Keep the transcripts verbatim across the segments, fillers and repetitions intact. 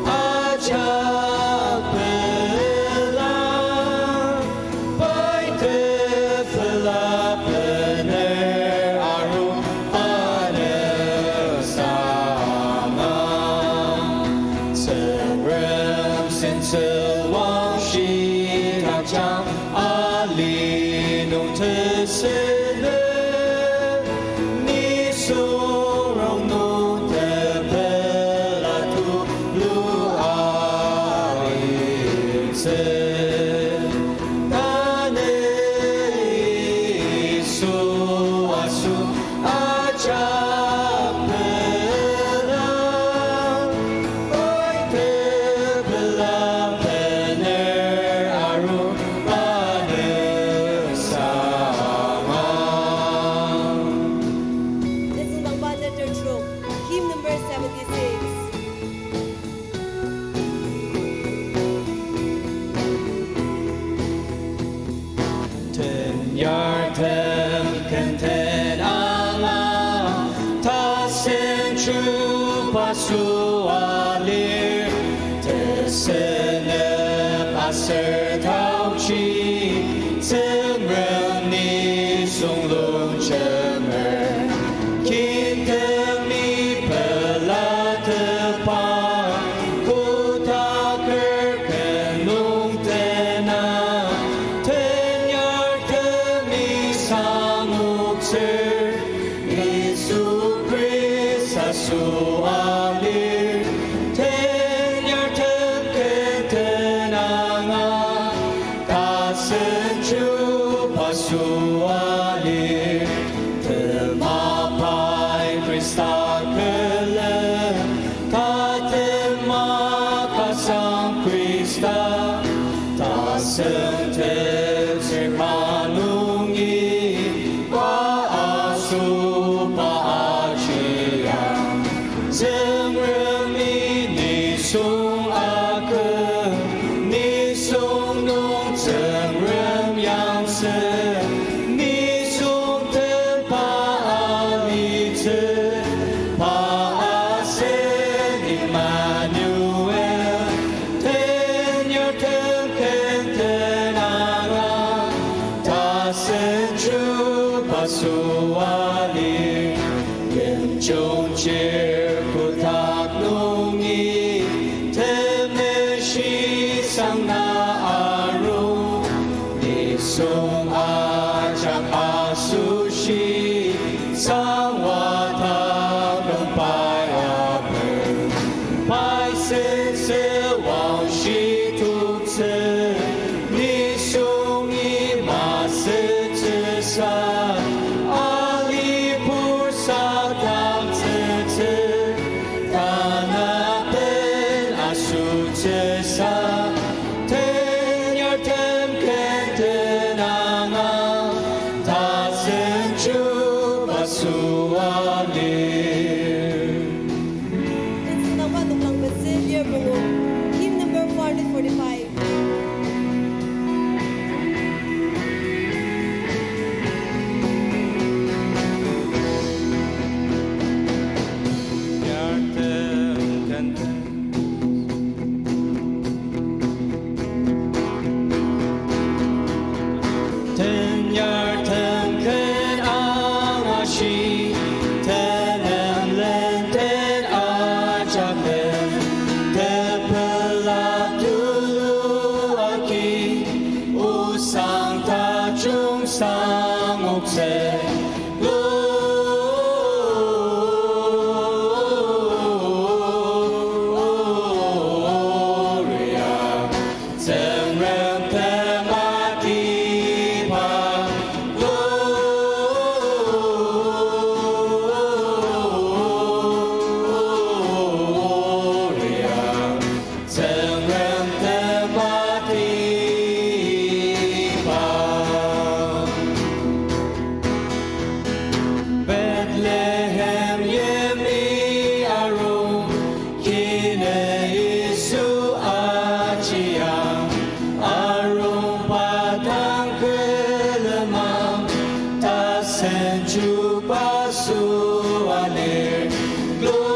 Ajak pela, pai tepela bener aru anü sanga. Tsüngrem sentsü wangshi tajang ali nung tesüle. Nisung rongnung tepela tulu aitsü. Tanü Yisu asoshi ajak pela, pai tepela bener aru anü sanga. Nisung nangba neter trok, hymn number seventy-six. Tenyartem kenten anga, tasen chuba süa lir, tesünep aser taochi, Tsüngrem nisung longjemer. Kintemi pelatepa, kotaker ken nung tena, tenyartemi sangoktsür, Yisu Khrista süa lir, tenyartem kenten anga, tasen chuba süa lir, tema pai Khrista külen, tatema kasang Khrista, tasen tetsür ka nungi, pa asoba ajiang. Tsüngremi nisung aküm, nisung nung Tsüngrem yangsen, nisung tempa alitsü, pa asen Emmanuel, tenyartem kenten anga, tasen chuba süa lir, yimjung chir kotak nungi, temeshi sang na arung, nisung ajak asoshi, sangwa taküm pai apen, pai sentsü wangshi toktsü, nisungi masütsüsa, alipur sadangtsütsü, tanaben asotsüsa, tenyartem kenten anga, tasen chuba süa lir. Tenüngsang nangba noklang pezü lir pungu, hymn number four hundred forty-five. Tenyartem ken angashi, tenemlen ten ajaklen, tepela tulu agi, osang tajung sangoktsü. Gloria, Tsüngrem tematiba. Gloria, Tsüngrem tematiba. Bethlehem yimi arung, kine Yisu ajiang, arungba dang külemang, tasen chuba süa lir. Gloria.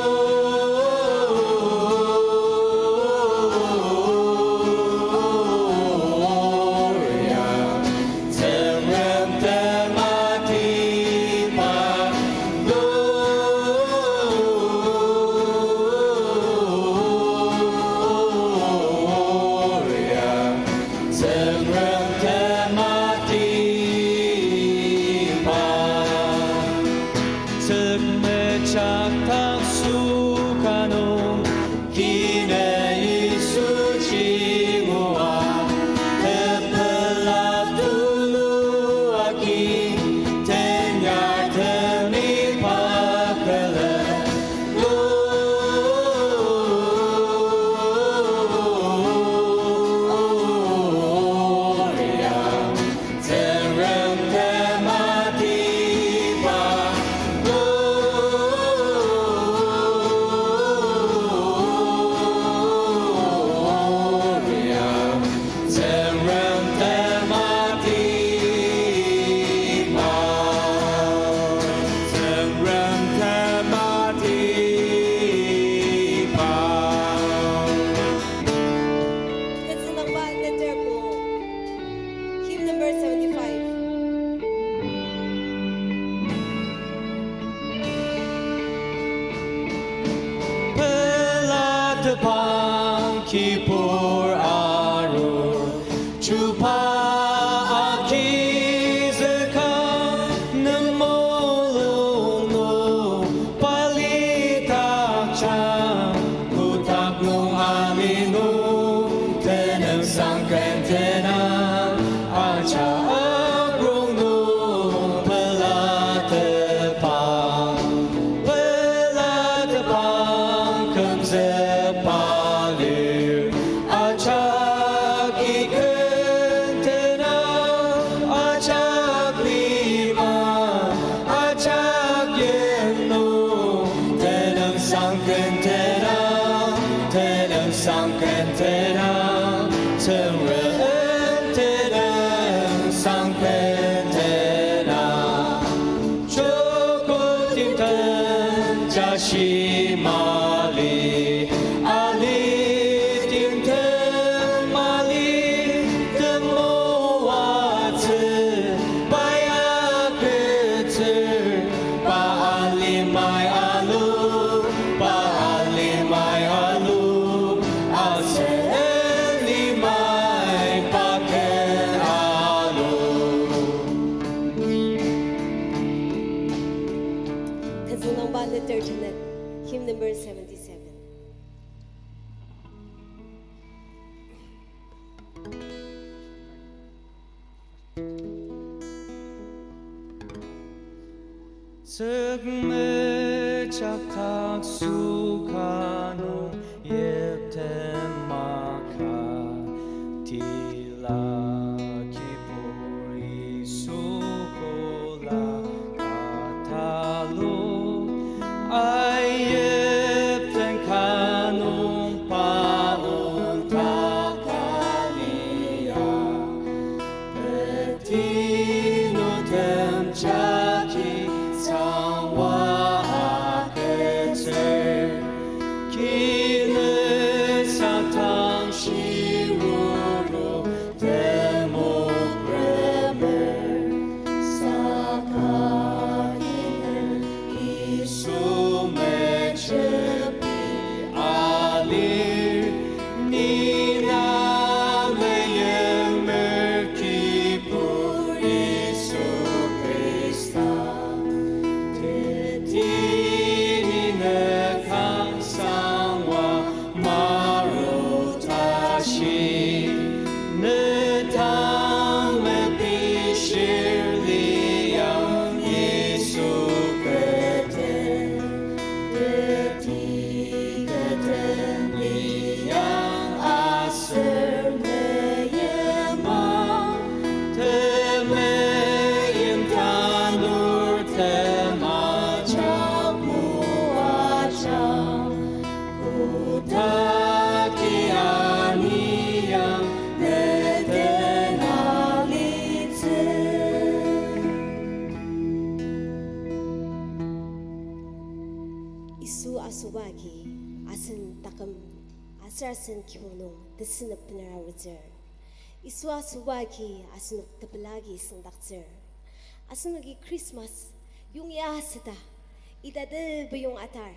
Jaktak süka nung, kine Yisu jingua, tepela tulu agi, tenyar temi pakele. Gloria. Tsüngrem tematiba, Gloria, Tsüngrem tematiba, Tsüngrem tematiba. Ketsüngdangba neter pungu. Hymn number seventy-five. Pelatepang kibur arur, chuba agizüka nemulung nung palitakjang, kotak nung ali nung tenüngsang kentena, ajak rongnung pelatepang, pelatepang kümzüka lir, ajak ikentena, ajak lima, ajak yimnung, tenüngsang kentena, tenüngsang kentena, Tsüngrem tenüngsang kentena. Joko timtem jashi mali, ali timtem mali, temoatsü, pa ya ketsür, pa alimai alu, pa alimai alu, aser alimai pa ken alu. Ketsüngdangba neter tenet, hymn number seventy-seven. Tsükmüchaktak süka nung yiptem maka, tila kibur Yisu kola ka talu, aiyipten ka nung pa ontaka lia. Tinu temjaki sangwa agütsür, kinu satang shiruru temokremer, saka kinu Yisu mechepi alir, ni na meimer kibur Yisu Khrista. Teti ni ne kang sangwa maru tashi, ne tang mepishir liang Yisu keten. Teti keten liang aser meyima, temeim tanur temajak moajang, kotaki aniang neten alitsü. Yisu asoba agi asen taküm aser asen kibong nung tesünep bener arutsür. Yisu asoba agi asenok tepela agi sengdaktsür. Asenoki Christmas yongya süta, ita tebeyong atar,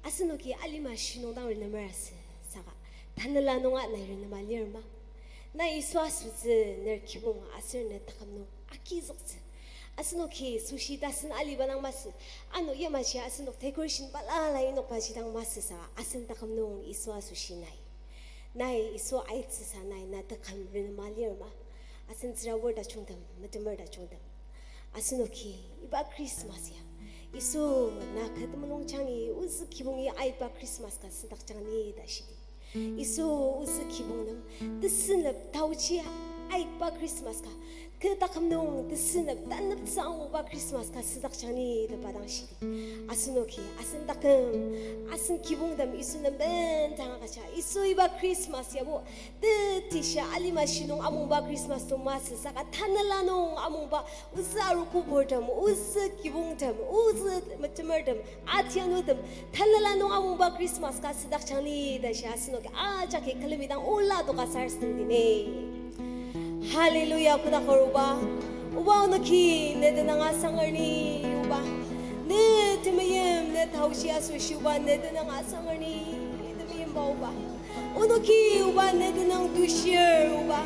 asenoki alima shinung dang renemer asü, saka tanela nunga nai renema lir ma? Na Yisu asotsü ner kibong aser ne taküm nung agizüktsü. Asenoki asoshi tasen aliba dang masü, ano yamaji asenok decoration balala inokbaji dang masü saka asen taküm nung Yisu asoshi nai. Nai Yisu aitsüsa nai na taküm renema lir ma. Asen tsürabur tajungtem, metemer tajungtem, asenoki iba Christmas ya, Yisu na kü temulung jangi ozü kibongi aitba Christmas ka sendakjang ni ta shidi. Yisu ozü kibong nem tesünep taochi aitba Christmas ka, kü taküm nung tesünep taneptsü anguba Christmas ka sendakjang ni ta pa dang shidi. Asenoki asen taküm, asen kibongtem Yisu nem bendang agüja, Yisu iba Christmas yabo tetishia alima shi nung amungba Christmas to masü saka tanela nung amungba ozü arogo purtem, ozü kibongtem, ozü metemertem, atianutem, tanela nung amungba Christmas ka sendakjang ni ta shia asenoki ajaki külemi dang ola toka sarasademdi ni. Hallelujah, koda koruba. Oba onoki ne tenüng asanger ni, oba. Ne temeim, ne taochi asoshi oba ne tenüng asanger ni, temeiba oba. Onoki oba ne tenüng tushir oba.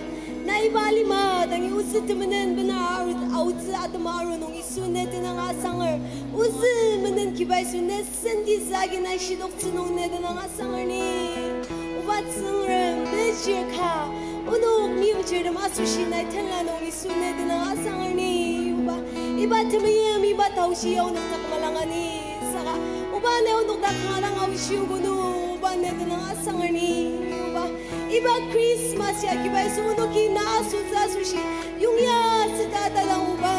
Nai iba lima dangi ozü temenen bena aru, aotsü atema aru nung Yisu ne tenüng asanger. Ozü menen kiba Yisu ne senti zagi nai shidoktsü nung ne tenüng asanger ni. Oba Tsüngrem ne chir ka, onok meimchirtem asoshi nai tenla nung Yisu ne tenüng asanger ni, oba. Iba temeim, iba taochi ya onok dak malanga ni, saka oba ne onok dak kanga dang aochiogo nung, oba ne tenüng asanger ni, oba. Iba Christmas ya kiba Yisu onoki na asotsü asoshi yongya süta tadang oba.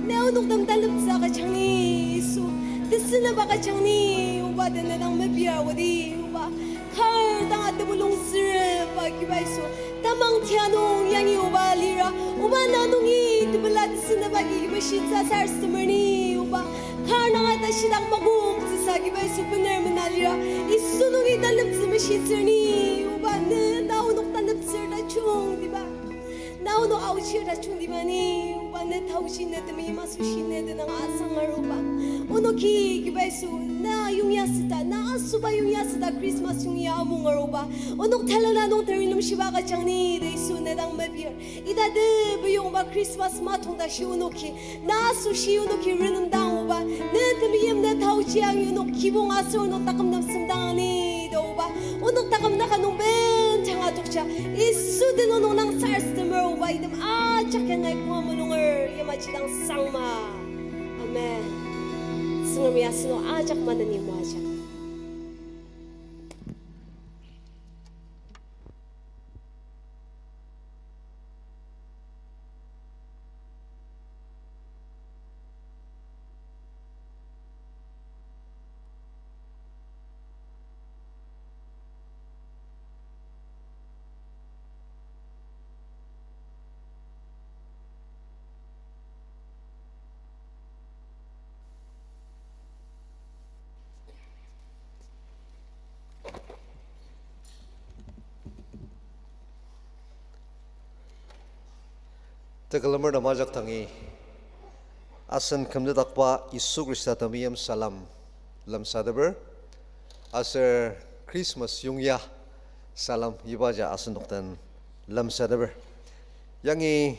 Ne onoktem taneptsü agüjang ni Yisu, tesünep agüjang ni, oba, tenedang mepir wadi, oba. Kar dang atemulung süreba kiba Yisu, tamang tia nung yangi oba lira, oba na nungi tepela tesünep agi kiba shitsü sarasademer ni, oba. Kar nanga tashidak makoktsüsa kiba Yisu bener mena lira, Yisu nungi taneptsü meshitsür ni, oba, ne na onok taneptsür tajungtiba. Na onok aochir tajungtiba ni, oba, ne taochi ne temeim asoshi ne tenüng asanger oba. Onoki kiba Yisu, na yongya süta, na asoba yongya süta Christmas yongya amunger oba. Onok talala nung teri lemshiba agüjang ni ta Yisu ne dang mepir. Ita tebiyongba Christmas matong tashi onoki, na asoshi onoki renemdang oba. Ne temeim ne taochi angi onok kibong aser onok taküm nem semdang ni ta oba. Onok taküm naka nung bendanga tokja, Yisu den onok nang sarasademer oba, item ajak ya nai koa mulunger yamaji dang sangma. Amen. Tsüngremi asenok ajak maneni moajang. Tekülemer nem ajak dangi, asen kümtetdakba Yisu Khrista temeim salem lemsateper, aser Christmas yongya salem ibaji asenok den lemsateper. Yangi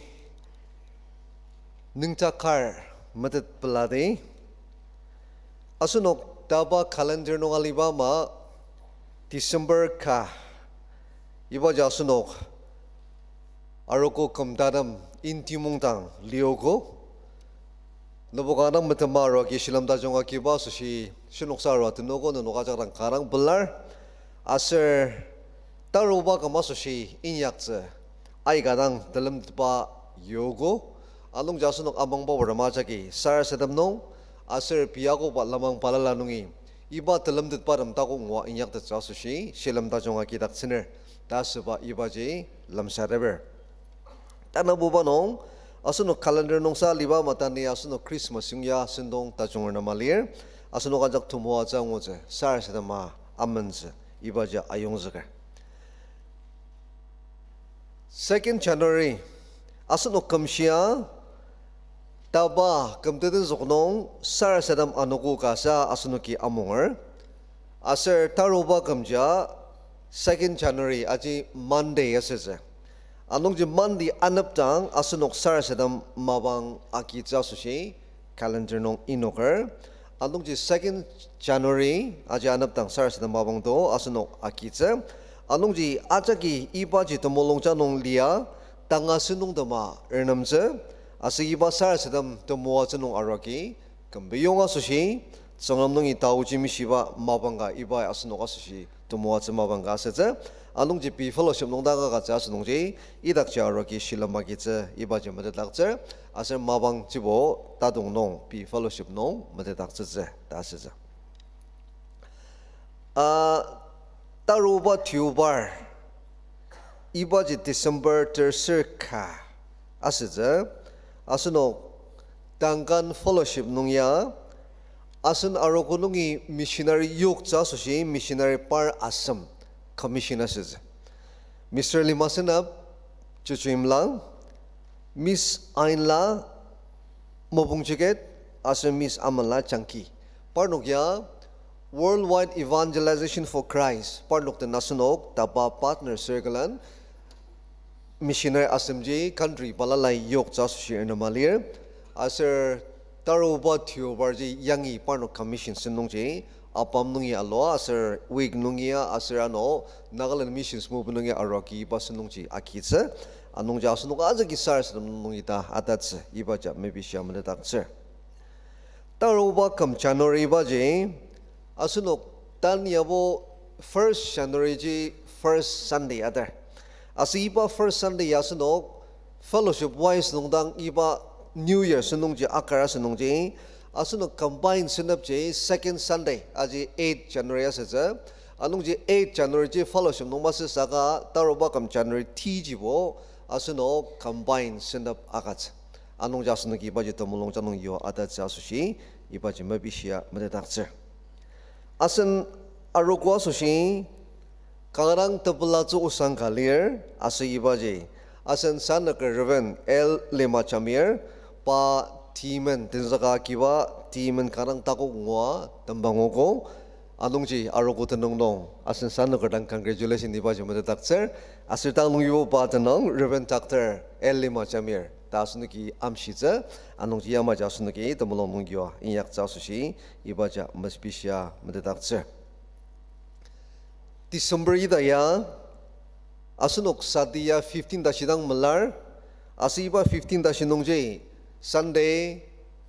nüngdak kar metet peladi, asenok taba calendar nung aliba ama December ka ibaji asenok arogo kümtatem intimungdang liogo. Nübok adang metema arua ki shilem tajung agiba asoshi shinoksa arua tenogo, nenok ajak dang kanga dang pelar. Aser taruba küm asoshi inyaktsü aika dang telemtetba yogo. Anungji asenok amangba warama jagi sarasadem nung, aser pei akoba lenmang balala nungi iba telemtetbatem takok ngua inyaktettsü asoshi shilem tajung agidaktsüner ta asüba ibaji lemsateper. Tanabuba nung, asenok calendar nungsa aliba ama tanü asenok Christmas yongya sentong tajunger nem alir, asenok ajak temoatsü angutsü, sarasadema amentsü, ibaji ayongzüker. Second January, asenok kümshia, taba kümteten zük nung sarasadem anogo kasa asenoki amunger. Aser taruba kümja second January aji Monday asütsü. Anungji Monday anepdang asenok sarasadem mapang agitsü asoshi calendar nung inoker. Anungji second January aji anepdang sarasadem mapang to asenok agitsü. Anungji ajaki ibaji temulungja nung lia tanga sentong tema renemtsü. Aser iba sarasadem temoatsü nung aroki küm biyong asoshi, Tsüngrem nungi taoji mishiba mapang ka iba asenok asoshi temoatsü mapang ka asütsü. Anungji pei fellowship nung dang agütsü asenungji, idakji aroki shilem agitsü ibaji metetdaktsür. Aser mapangjibo tadong nung pei fellowship nung metetdaktsütsü ta asütsü. A, taruba tiobar, ibaji December terser ka asütsü, asenok Duncan Fellowship nung ya, asen arogo nungi missionary yoktsü asoshi missionary par asem commission asütsü. Mister Limasenap, Chuchuimlang, Miss Ainla, Mopungchiket, aser Miss Amanla Changki. Parnok ya Worldwide Evangelization for Christ, parnok den asenok tapa partner circle-an missionary asemji country balala yoktsü asoshi ernema lir. Aser taruba tiobarji yangi parnok commission sentongji ABAM nungi alua aser week nungi ya aser ano Nagaland Missions Movement nungi aroki iba sentongji agitsü. Anungji asenok ajaki sarasadem nung ita atatsü ibaji mepishia metetdaktsür. Taruba küm January ibaji, asenok tan yabo first January ji first Sunday atar. Aser iba first Sunday ya asenok fellowship wise nung dang iba New Year sentongji akar asünungji, asenok combine senepji second Sunday, aji eight January asütsü. Anungji eight January ji fellowship nung masü saka taruba küm January tijibo asenok combine senep agütsü. Anungji asenoki ibaji temulungjang nung yua atatsü asoshi ibaji mepishia metetdaktsür. Asen arogo asoshi kanga dang tepelatsü osang ka lir, aser ibaji asen sanaker Reverend L Lima Jamir, pa timen tenzüka kiba timen kanga dang takok ngua tembangogo. Anungji arogo tenüng nung asen sanaker dang congratulation ibaji metetdaktsür. Aser tang nung yuba tenüng Reverend Doctor L Lima Jamir ta asenoki amshitsü. Anungji yamaji asenoki temulung nung yua inyaktsü asoshi ibaji mepishia metetdaktsür. December ita ya, asenok sati ya fifteen tashi dang melar, aser iba fifteen tashi nungji, Sunday,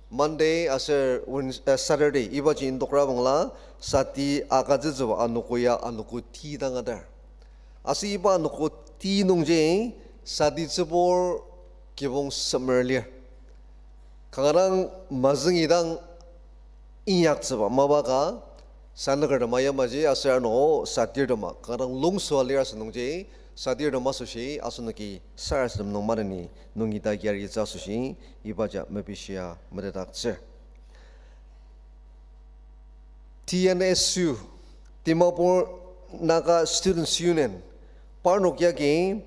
Monday, aser Wednes-, eh, Saturday, ibaji indokra bangla, sati agütsütsüba anogo ya anogo ti dang atar. Aser iba anogo ti nungji, sati tsübur kibong semer lir. Kanga dang mazüngi dang inyaktsüba mapa ka, sanaker tema yamaji aser ano satir tema kanga dang lungsua lir asünungji, satir tema asoshi asenoki sarasadem nung maneni nungi ta yaritsü asoshi ibaji mepishia metetdaktsür. T N S U, Dimapur Naga Students Union, parnok yagi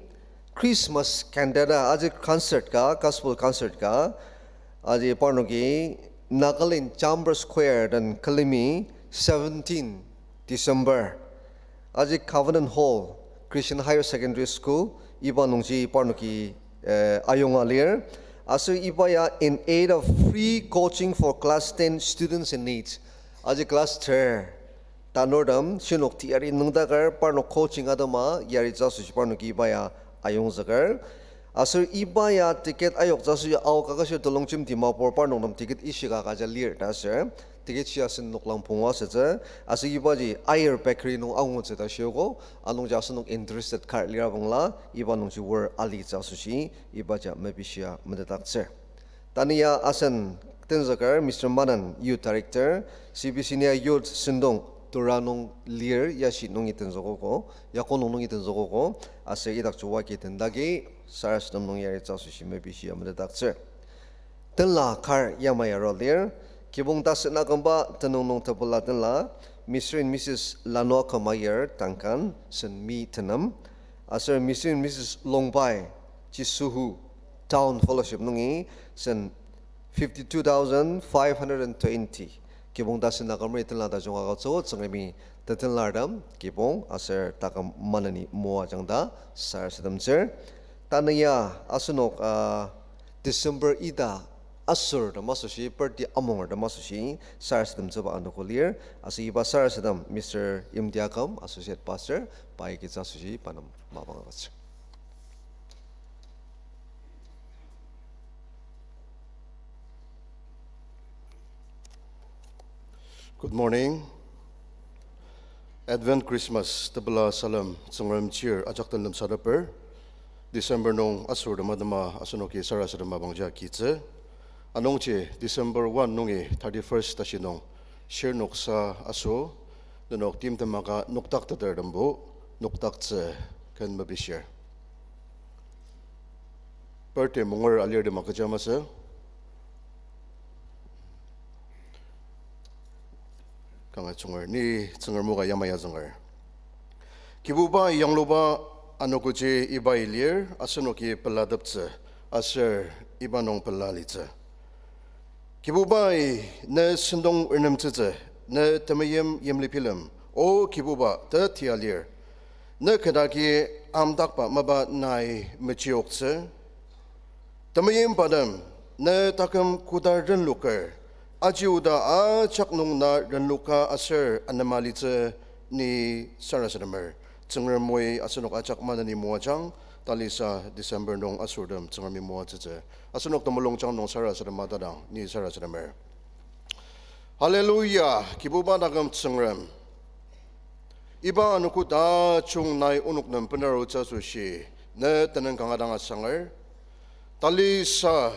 Christmas cantata aji concert ka, gospel concert ka, aji parnoki Nagaland Chambers Choir den külemi seventeen December. Aji Covenant Hall, Christian Higher Secondary School, iba nungji parnoki, eh, ayonga lir. Aser iba ya in aid of free coaching for class ten students in need. Aji class ter tanurtem shinok teyari nüngdaker parnok coaching atema yaritsü asoshi parnoki iba ya ayongzüker. Aser iba ya ticket ayoktsü asoshi ao kakashir Telongjem Dimapur parnok nem ticket ishika kaja lir ta aser. Ticket shia asen noklang pungu asütsü. Aser ibaji Ayer Bakery nung angutsü ta shiogo. Anungji asenok interested kar lira bangla iba nungji wor alitsü asoshi ibaji mepishia metetdaktsür. Tanü ya asen tenzüker Mister Manan, Youth Director, C B C ni ya youth sentong tura nung lir, yashi nungi tenzükogo, yakon nung nungi tenzükogo, aser idakji wagi tendagi sarasadem nung yaritsü asoshi mepishia metetdaktsür. Tenla kar yamai aru lir, kibong tasen akümba tenüng nung tepela tenla, Mister and Missus Lanoa Kamayer, Duncan, sen mi tenem, aser Mister and Missus Longbai, Jisuhu, Town Fellowship nungi, sen fifty-two thousand five hundred and twenty. Kibong tasen akümer tenla tajung agütsü, Tsüngremi tetenlartem kibong aser taküm maneni moajangda sarasademtsür. Tanü ya asenok, ah, December ita asortem asoshi, birthday amungertem asoshi sarasademtsüba anogo lir, aser iba sarasadem Mister Imtiakam, Associate Pastor, pai kitsü asoshi pa nem mapang agütsür. Good morning. Advent Christmas tepela salem Tsüngrem chir ajak den lemsateper, December nung asortem atema asenoki sarasadema bangja kitsü. Anungji December one nungi thirty-first tashi nung shirnoksa aso, nenok timtem aka nokdaktetertembo nokdaktsü ken mepishir. Birthday munger alirtem agüja masü. Kanga tsunger, ni Tsüngrem moka yamai azünger. Kibuba yangluba anogoji ibai lir, asenoki pelateptsü, aser iba nung pela litsü. Kibubai, ne sentong renemtsütsü, ne temeim yimli bilem, O Kibuba, tetia lir. Ne kedagi amdakba mapa nai mechioktsü. Temeimbatem, ne taküm koda renloker, aji oda ajak nung na renloka aser anema litsü, ni sarasademer. Tsüngrem oi asenok ajak maneni moajang, talisa December nung asortem Tsüngremi moatsütsü. Asenok temulungjang nung sarasadema tadang, ni sarasademer. Hallelujah, Kibuba taküm Tsüngrem. Iba anogo tajung nai onok nem benarutsü asoshi, ne tenüng kanga dang asanger. Talisa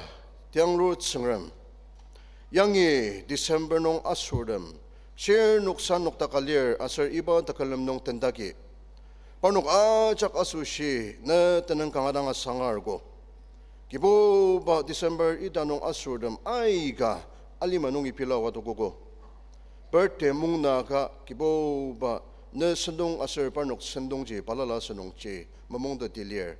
tianglur Tsüngrem. Yangi December nung asortem, shirnoksa nokdaka lir aser iba tekülem nung tendagi, parnok ajak asoshi ne tenüng kanga dang asangargo. Kibuba December ita nung asortem aika alima nungi pila watokogo. Birthday mungna ka Kibuba ne sentong aser parnok sentongji balala sentongji mamongteti lir.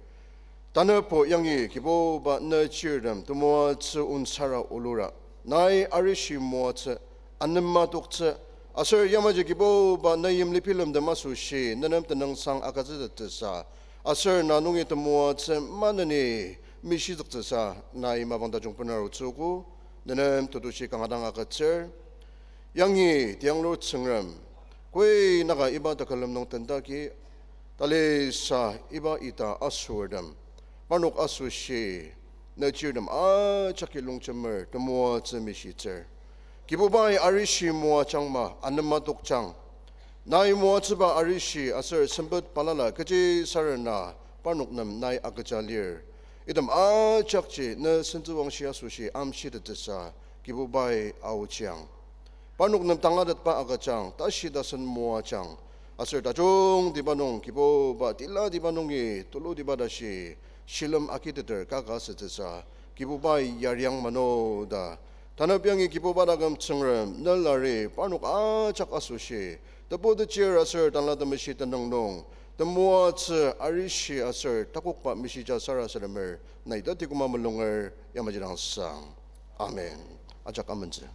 Tanübo yangi Kibuba ne chirtem temoatsü onsara olura, nai arishi moatsü, anema toktsü, aser yamaji Kibuba ne yimli bilemtem asoshi nenem tenüngsang agütsütettsüsa, aser na nungi temoatsü maneni mishizüktsüsa nai mapang tajung benarutsüogo, nenem tetushi kanga dang agütsür. Yangi tianglur Tsüngrem, koi naka iba tekülem nung tendagi, talisa iba ita asortem, parnok asoshi ne chirtem ajaki longjemer temoatsü mishitsür. Kibubai arishi moajangma anema tokjang. Nai moatsüba arishi aser sempet balala kechi sarena parnok nem nai agüja lir. Item ajakji ne sentsüwangshi asoshi amshitettsüsa Kibubai aochiang. Parnok nem tangatetba agüjang, tashi tasen moajang. Aser tajungtiba nung Kibuba tilatiba nungi tulutiba tashi shilem agiteter kaka asütsüsa Kibubai yariang mano ta. Tanü yangi Kibuba taküm Tsüngrem ne lari parnok ajak asoshi, tebu techir aser tanla temeshi tenüng nung, temoatsü arishi aser takokba mishija sarasademer, nai teti koma mulunger yamaji dang sang. Amen. Ajak amentsü.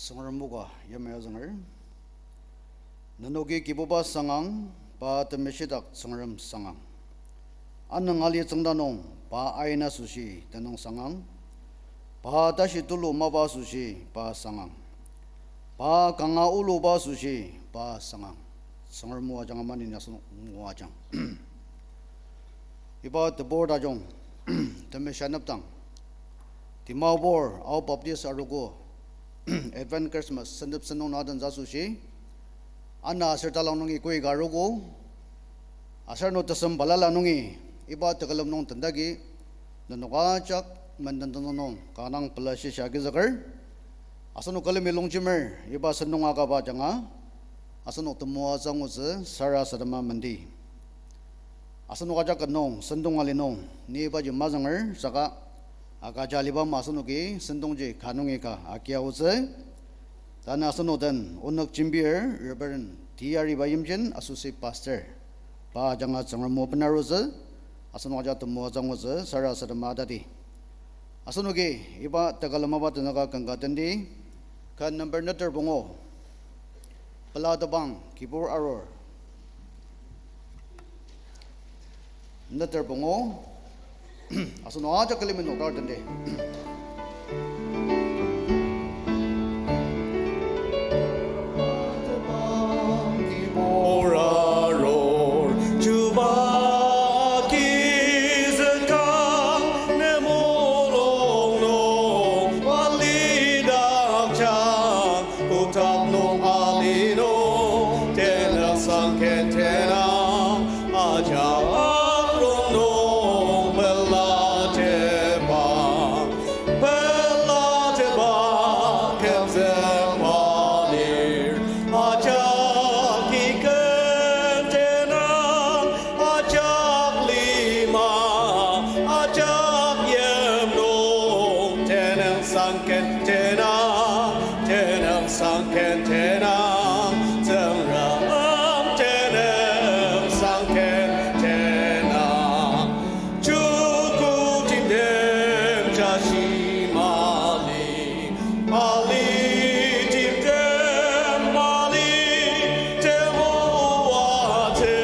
Tsüngrem moka yamai azünger. Nenoki Kibuba sangang, pa temeshidak Tsüngrem sangang. Anüng ali tsüngda nung pa aina asoshi tenüng sangang. Pa tashi tulu mapa asoshi pa sangang. Pa kanga oluba asoshi pa sangang. Tsüngrem moajang, amani asenok moajang. Iba tebur tajung temesha nepdang, Dimapur Ao Baptist Arogo Advent Christmas sentep sentong na den asoshi, ana aser talang nungi koika arogo, aser ano tesem balala nungi iba tekülem nung tendagi, nenok ajak menden tenüng nung kanga dang pela shisa agizüker. Asenok külemi longjemer iba sentong akaba ajanga, asenok temoatsü angutsü sarasadema mendi. Asenok ajak ka nung, sentong ali nung, ni ibaji mazünger, saka, agüja aliba ama asenoki, sentongji ka nungi ka agia aotsü. Tanü asenok den, onük jembir, Reverend T. Ariba Yimjin, Associate Pastor. Pa ajanga Tsüngrem o benarutsü, asenok ajak temoatsü angutsü, sarasadema atadi. Asenoki iba tekülem mapa tenüka kanga tendi, ka number neter pungu, pelatebang kibur arur. Neter pungu, asenok ajak külemi nokdar tendi. Kibur arur, Chuba kizüka, ne mulung nung, walidakjang, kotak nung ali nung, tenüngsang ken tenang, ajak rongnung pelateba, pelateba kemzüba lir, ajak ki ken tenang, ajak lima, ajak yim nung, tenüngsang ken tenang, tenüngsang ken tenang, Tsüngrem tenüngsang ken tenang. Chuku timtem jashi mali, mali timtem mali, temoatsü,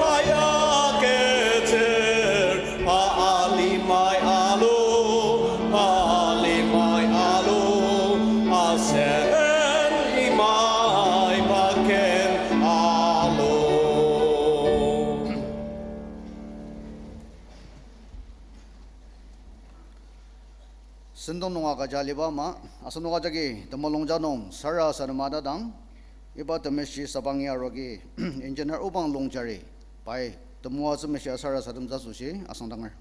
pa ya keter, pa alimai alu, pa alimai alu, asen limai pa ken alu. Sentong nung agüja aliba ama, asenok ajaki temulung ja nung sarasadema atadang, iba temeshi sabangi arogi engineer Obang Longjari, pai temoatsü meshia sarasademtsü asoshi asüngdanger.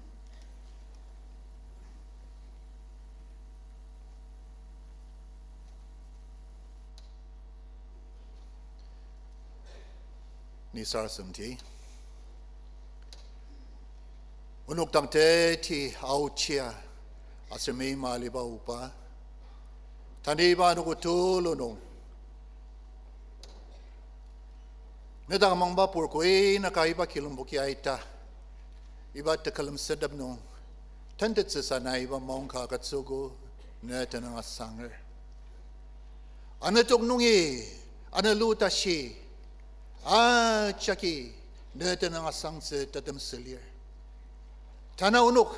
Ni sarasademdi. Onok dang teti aochia aser meima aliba Oba, tanü iba anogo tulu nung ne dang mangba pur koi naka iba kilemboki aita, iba tekülem sedep nung, tentettsüsa na iba maongka agütsüogo, ne tenüng asanger. Anütok nungi, anülu tashi, ajaki, ne tenüng asangtsü tetemsü lir. Tanü onok,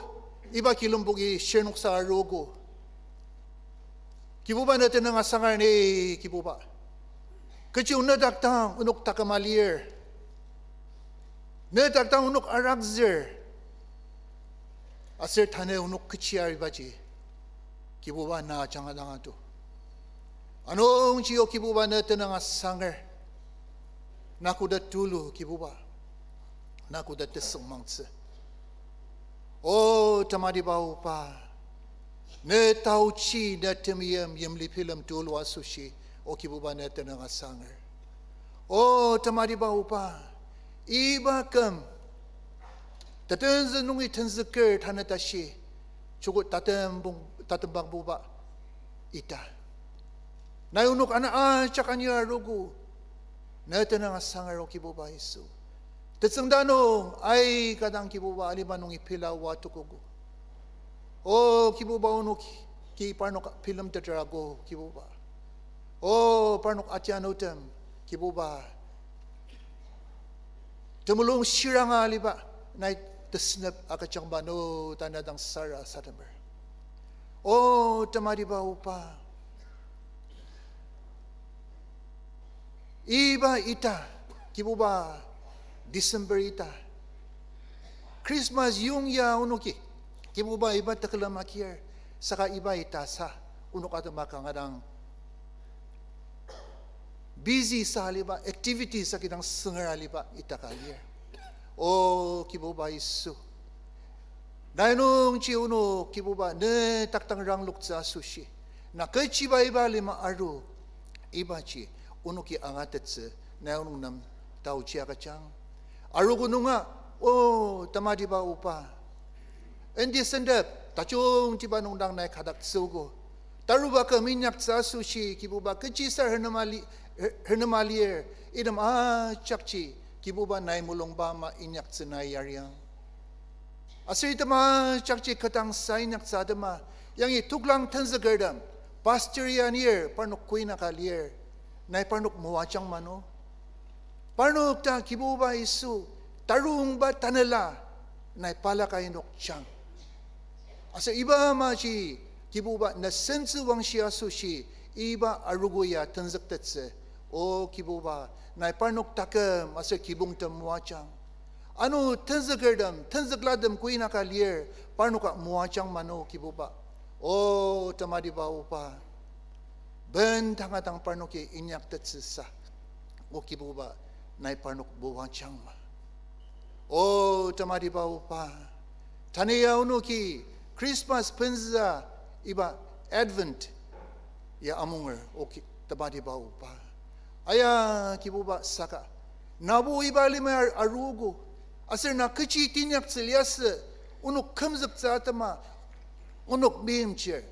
iba kilemboki shirnoksa aruogo. Kibuba ne tenüng asanger ni, Kibuba. Kechi onok dak dang onok taküma lir. Ne dak dang onok arakzür. Aser tanü onok kechi aribaji, Kibuba na ajanga dang atu. Anungji o Kibuba ne tenüng asanger. Na koda tulu Kibuba. Na koda tesüngmangtsü. O tematiba Oba, ne taochi ne temeim yimli bilem tulu asoshi, o Kibuba ne tenüng asanger. O tematiba Oba, iba küm, tetenzü nungi tenzüker tanü tashi, chuko tatembang, tatembangbuba ita. Nai onok ana ajak anir arogo, ne tenüng asanger o Kibuba Yisu. Tetsüngda nung aika dang Kibuba alima nungi pela oa tukogo. O Kibuba onoki parnok bilemteter ago Kibuba. O parnok atianutem Kibuba temulung shiranga aliba nai tesünep agüjangba nü tanü dang sarasademer. O tematiba Oba, iba ita, Kibuba, December ita, Christmas yongya onoki, Kibuba iba tekülem akir, saka iba ita sa, onok atema kanga dang busy sa aliba, activities akidang sünger aliba ita ka lir. O Kibuba Yisu, nai nungji onok Kibuba ne takdang rangloktsü asoshi, na kechiba iba lima aru, ibaji onoki angatettsü nai onok nem taochi agüjang. Arogo nunga O tematiba Oba, enti sentep tajungtiba nung dang nai kadaktsüogo. Taruba küm inyaktsü asoshi Kibuba kechisa renema li-, renema lir, item ajakji Kibuba nai mulungba ama inyaktsü nai yariang. Aser item ajakji ketdangsa inyaktsü atema, yangi toklang tenzükertem, pastor ya anir, parnok kuinaka lir, nai parnok moajang mano. Parnok ta Kibuba Yisu, tarungba tanela, nai palaka inokjang. Aser iba amaji Kibuba na sentsü wangshi asoshi, iba arogo ya tenzüktettsü. O Kibuba, nai parnok taküm aser kibongtem moajang. Ano tenzükertem, tenzüklatem kuinaka lir, parnoka moajang mano Kibuba. O tematiba Oba, bendanga dang parnoki inyaktettsüsa, O Kibuba, nai parnok moajangma. O tematiba Oba, tanü ya onoki Christmas penzüa iba Advent ya amunger, O ki-, tematiba Oba. Aya Kibuba saka, nabo iba limai ar-, arogo, aser na kechi teinyaktsü liasü, onok kümzüktsü atema, onok meimchir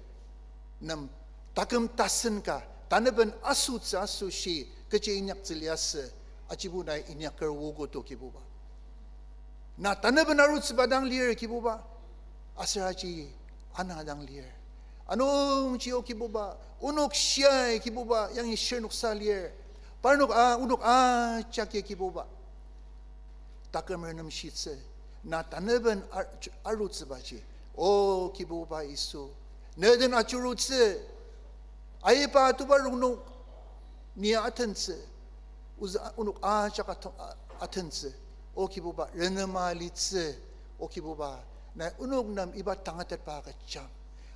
nem taküm tasen ka, taneben asotsü asoshi kechi inyaktsü liasü, ajibo nai inyaker ogo to Kibuba. Na taneben arutsüba dang lir Kibuba, aser aji ana dang lir. Anungji O Kibuba, onok shiai Kibuba, yangi shirnoksa lir. Parnok a, onok ajaki Kibuba taküm renemshitsü, na taneben ar-, arutsübaji. O Kibuba Yisu, ne den ajurutsü, aiba tuba rongnung ni atentsü, ozü onok ajak aten-, a-, atentsü. O Kibuba, renema litsü. O Kibuba, nai onok nem iba tangatetba agüjang.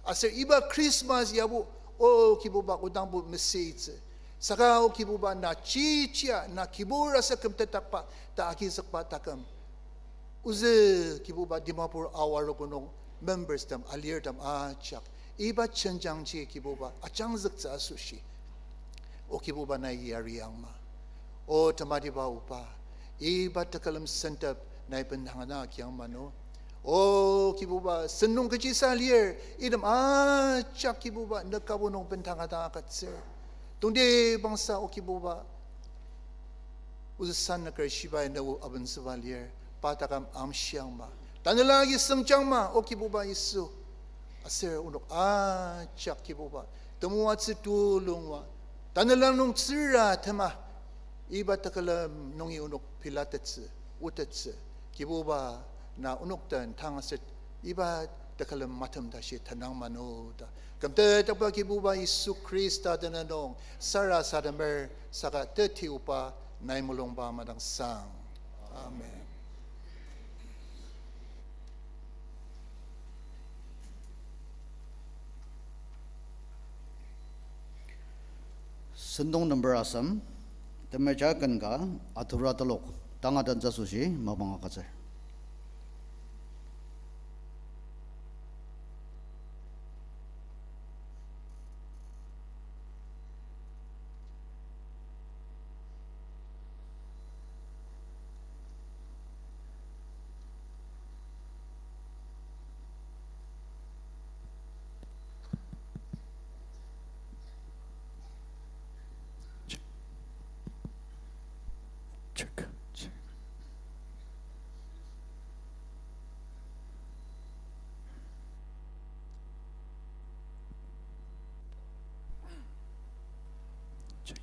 Aser iba Christmas yabo, O Kibuba, kodangbo mesüitsü. Saka O Kibuba, na chichia, na kibur asa kümtetdakba ta agizükba taküm, ozü Kibuba Dimapur Ao arogo nung members tem, alirtem ajak iba jenjangji Kibuba ajangzüktsü asoshi, O Kibuba, nai yariangma. O tematiba Oba, iba tekülem sentep nai bendanga dang agiang mano. O Kibuba, sen nung kechisa lir, item ajak Kibuba, ne kabo nung bendanga dang agütsür. Tongti bangsa O Kibuba, ozüsa nüker shibai ne o abentsüba lir, pa taküm amshiangma. Tanela agi sengjangma, O Kibuba Yisu. Aser onok ajak Kibuba, temoatsü tulungba, tanela nung tsüra tema, iba tekülem nungi onok pilatettsü, otettsü. Kibuba, na onok den tangaset, iba tekülem matem tashi tenang mano ta kümtetdakba Kibuba Yisu Khrista tenüng nung sarasademer, saka teti oba nai mulungba madangsang. Amen. Sentong number asem, temeja ken ka, atura telok, tangatettsü asoshi mapang agütsür. Check. Check. Check.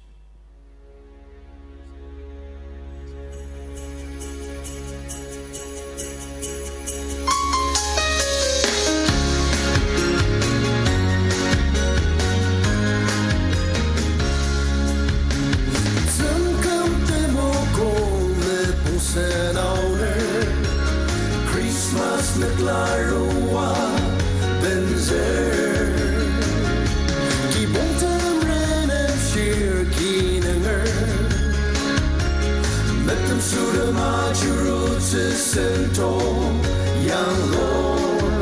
Tsüngkang temokong mepung senaoner, Christmas nükla rua benzer. Kibong tem renemshir kinunger, metem sütem ajurutsü sentong yanglur.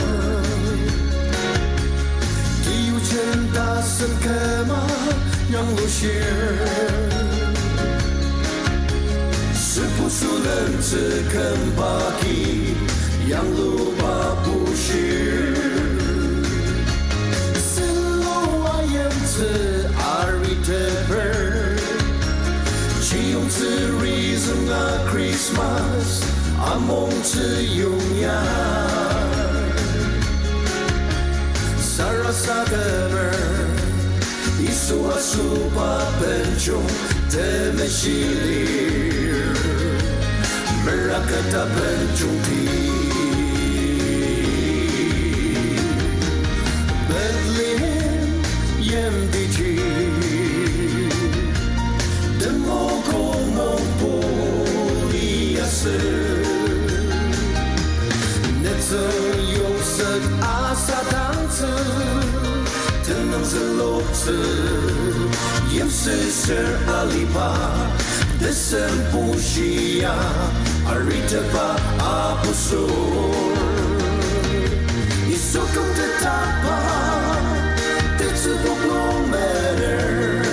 Kiyujen tasen küma yanglushir. Tepusu lemtsü kümba ki yangluba bushir. Silo ayimtsü ariteper. Chiyongtsü reason a Christmas amongtsü yongya. Sarasademer Yisu asoba benjong temeshi lir, meraketa benjongti. Bethlehem yimtiji, temokong mongpoli aser. Netsüng yongset asadangtsü, tenüng züloktsü, yimsüsür aliba, tesem bushia, aritepa apusur. Yisu kümtetba, tetsübok nung mener,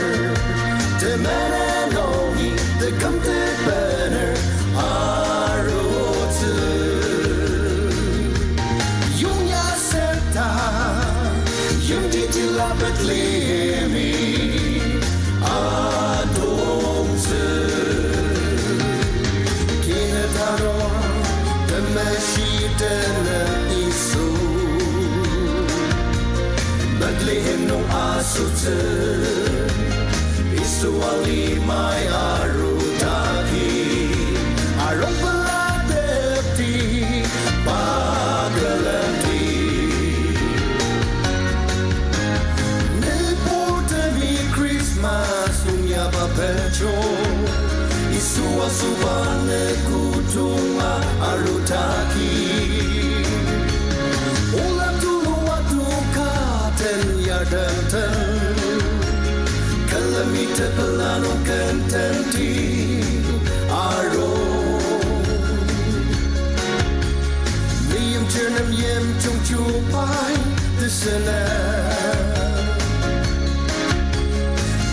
temenen nungi tekümtet bener arutsü. Yongya seta, yimtitila Bethlehemi atongtsü. Kinetaro temeshi tenü Yisu Bethlehem nung asotsü. Yisu alimai arudaki, arong pelatepti, pa külemdi. Nüburtemi Christmas nung yaba benjong, Yisu asoba nükjidong a arudaki. Ola tulua tuka ten yartem ten, külemi tepela nung kententi aro. Meimchir nem yimjung chubai tesüner,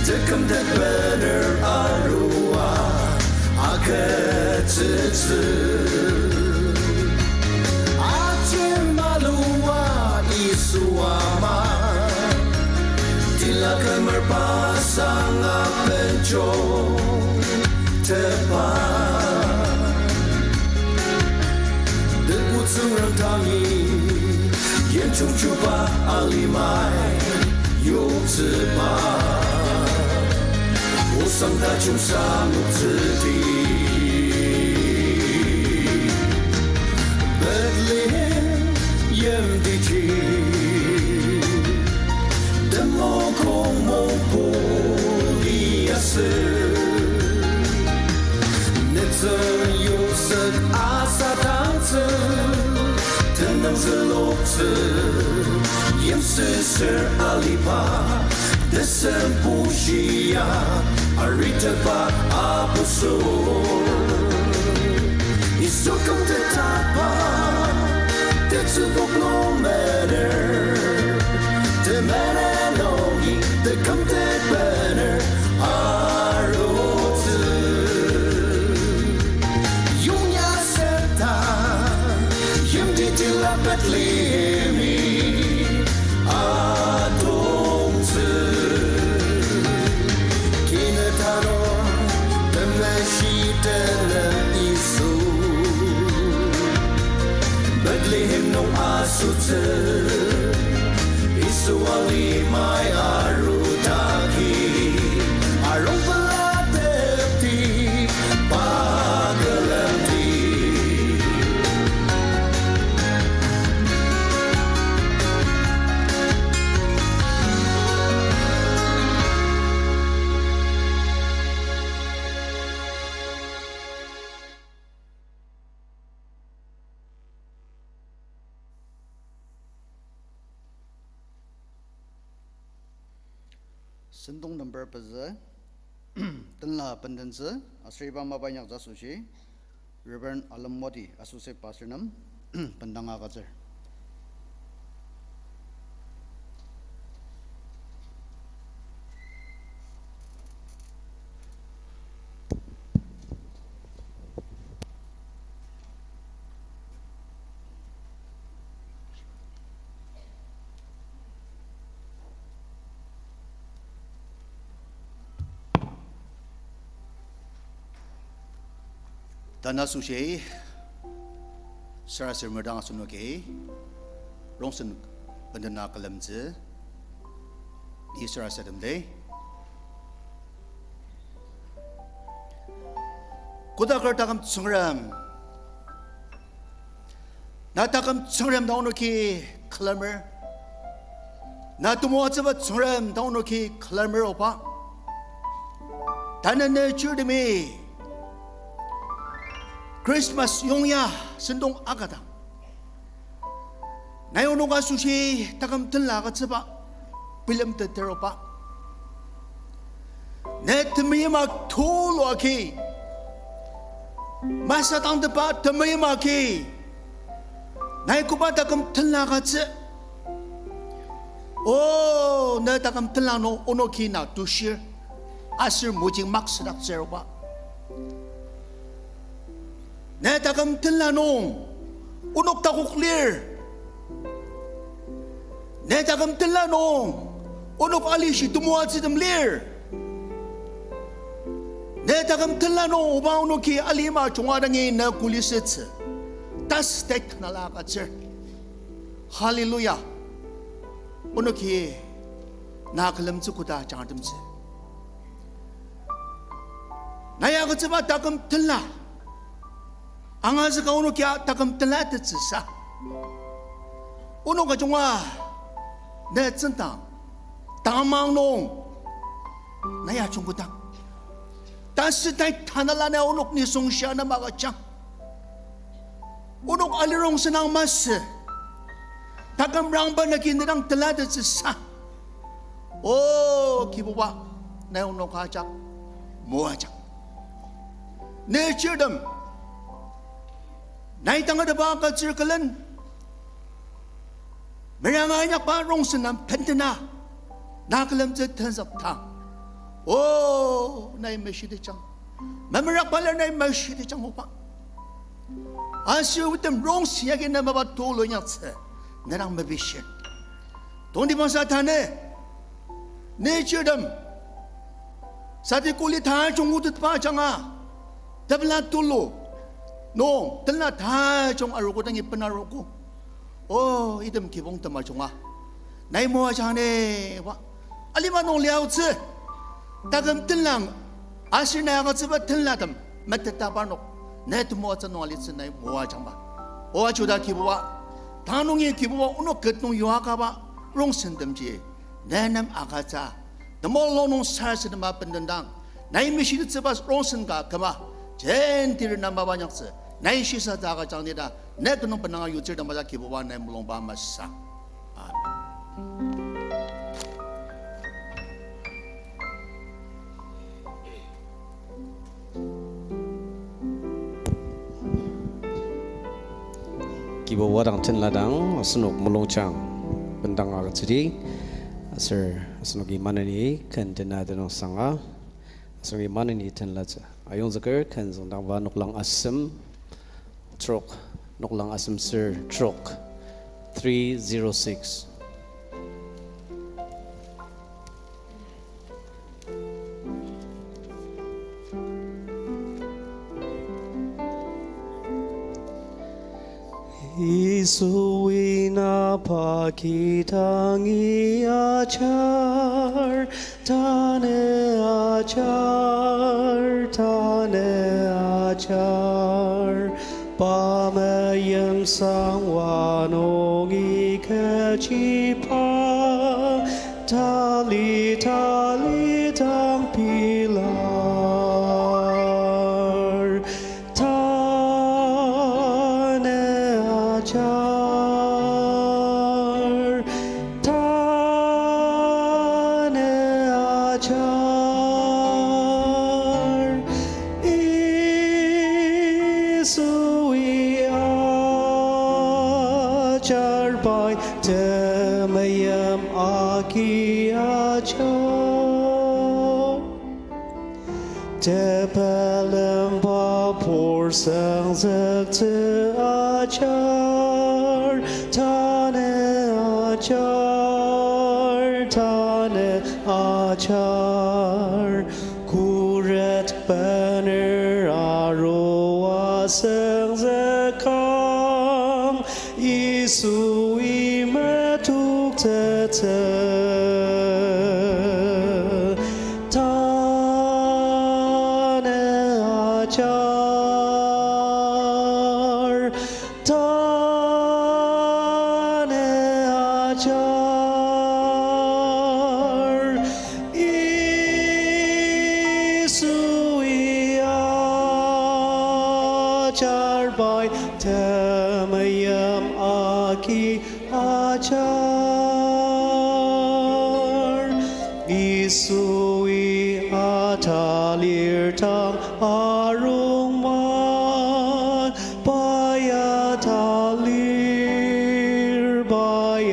tekümtet bener arua agütsütsü. Ajemalua Yisu ama, tila kümer pasang abenjong tepa. Tebu Tsüngrem tangi, yimjung chuba alimai yoktsüba, osang tajung sanoktsüdi. Bethlehem yimtiji, temokong mongpoli aser. Netsüng yongset asadangtsü, tenüng züloktsü, yimsüsür aliba, tesem bushia, aritepa apusur. Yisu kümtetba, tetsübok nung mener, temenen nungi tekümtet bener arutsü. Yongya seta, yimtitila Bethlehemi atongtsü. Kinetaro temeshi tenü Yisu Bethlehem nung asotsü. Yisu alimai arudaki, arong pelatepti, pa külemdi. Sentong number pezü, tenla bendentsü, aser iba mapa inyaktsü asoshi, Reverend Alem Modi, Associate Pastor nem, bendang agütsür. Tanü asoshi, sarasadem dang asenoki rongsen bendena külemtsü, ni sarasadem de. Kodaker taküm Tsüngrem, na taküm Tsüngrem dang onoki külemer. Na temoatsüba Tsüngrem dang onoki külemer, Oba. Tanü ne chirtemi Christmas yongya sentong akadang, nai onok asoshi taküm tenla agütsüba bilemteter, Oba. Ne temeim tulu agi, masatangteba temeim agi, nai koba taküm tenla agütsü. O, ne taküm tenla nung onoki na tushir, aser mojing maksüdaktsür, Oba. Ne taküm tenla nung onok takok lir. Ne taküm tenla nung onok alishi temoatsütem lir. Ne taküm tenla nung, Oba, onoki alima junga dangi ne kulisütsü, tasü tai tanela agütsür. Hallelujah. Onoki na külemtsü koda jangatemtsü. Nai agütsüba taküm tenla angazüka onoki taküm tenla tetsüsa, onok ajunga ne tsüngdang tamang nung nai ajungketang, tasü tai tanela na onok nisung shia nem agüjang. Onok alirong senang masü, taküm rangba nagi ne dang tenla tetsüsa, O Kibuba, nai onok ajak moajang. Ne chirtem, nai tangatetba agütsür külen, meranga inyakba rongsen nem bendena na külemtsü tenzükdang, O, nai meshitejang. Memerakba lir, nai meshitejang, Oba. Aser item rongsen yagi ne mapa tulu inyaktsü ne dang mepishir. Tongtibangsa tanü, ne chirtem, sati kuli tajung otetba ajanga, tepela tulu nung tenla tajung arogo dangi benarogo. O, item kibong tema junga nai moajang ni, Oba. Alima nung liaotsü taküm tenla, aser nai agütsüba tenlatem meteta parnok ne temoatsü nung alitsü nai moajangba. O ajuda Kibuba, tanü nungi Kibuba onok ket nung yua kaba rongsentemji ne nem agütsü, temulung nung sarasadema bendendang, nai meshitettsüba rongsen ka küma, jenti rena mapa inyaktsü nai shisa ta agüjang ni ta, ne tenüng benanga yutsür tembaja Kibuba nai mulungba masü. Amen. Kibuba dang tenla dang asenok mulungjang bendang agütsüdi, aser asenoki maneni ken tena tenüngsanga, asenoki maneni tenlatsü. Ayongzüker ken züngdangba noklang asem trok, noklang asem ser trok, three zero six. Yisui na paki dangi ajar, tanü ajar, tanü ajar. Pa meimsang wa nungi kechiba, tali, tali dang pilar. Tanü ajar, tanü ajar, Yisui ajar pai temeim agi ajar. Tepelemba pur süngzüktsü ajar, tanü ajar, tanü ajar, kuret bener arua sengzükang, Yisui metoktettsü. Tanü ajar, tanü ajar, Yisui ajar, pai temeim agi ajar. Yisui atalir tang arungma, pai atalir, pai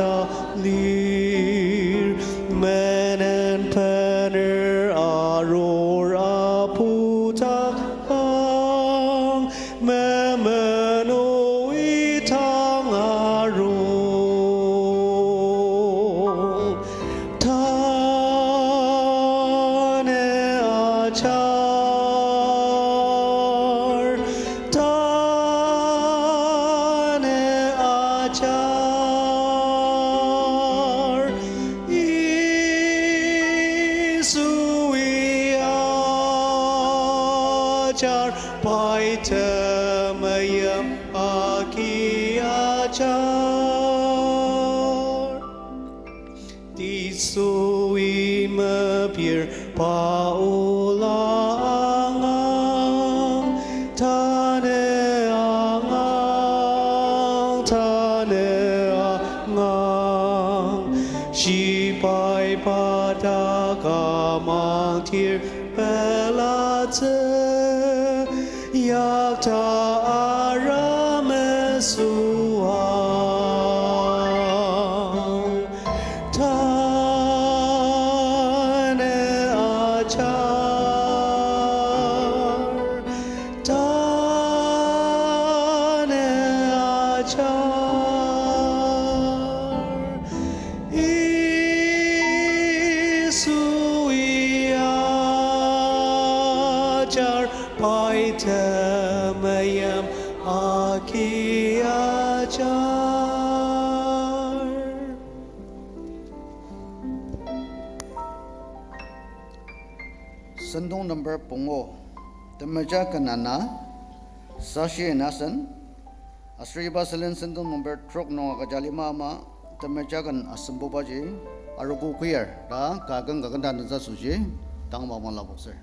atalir. Menen bener arur apudak ang, memenoi tang arung. Tanü ajar, tanü ajar, Yisui ajar, pai temeim agi ajar. Yisui mepir pa ola angang, tanü angang, tanü angang. Shibai pa dak amangtir pelatsü, yakta ara mesüang. Tanü ajar, tanü ajar, Yisui ajar, pai temeim agi ajar. Sentong number pungu, temeja ken ana, sashi nasen, aser iba sülen sentong number trok nung agüja lima ama, temeja ken asembubaji, arogo choir ta ka ken ka ken ta nütsü asoshi, tang mapang lapoktsür.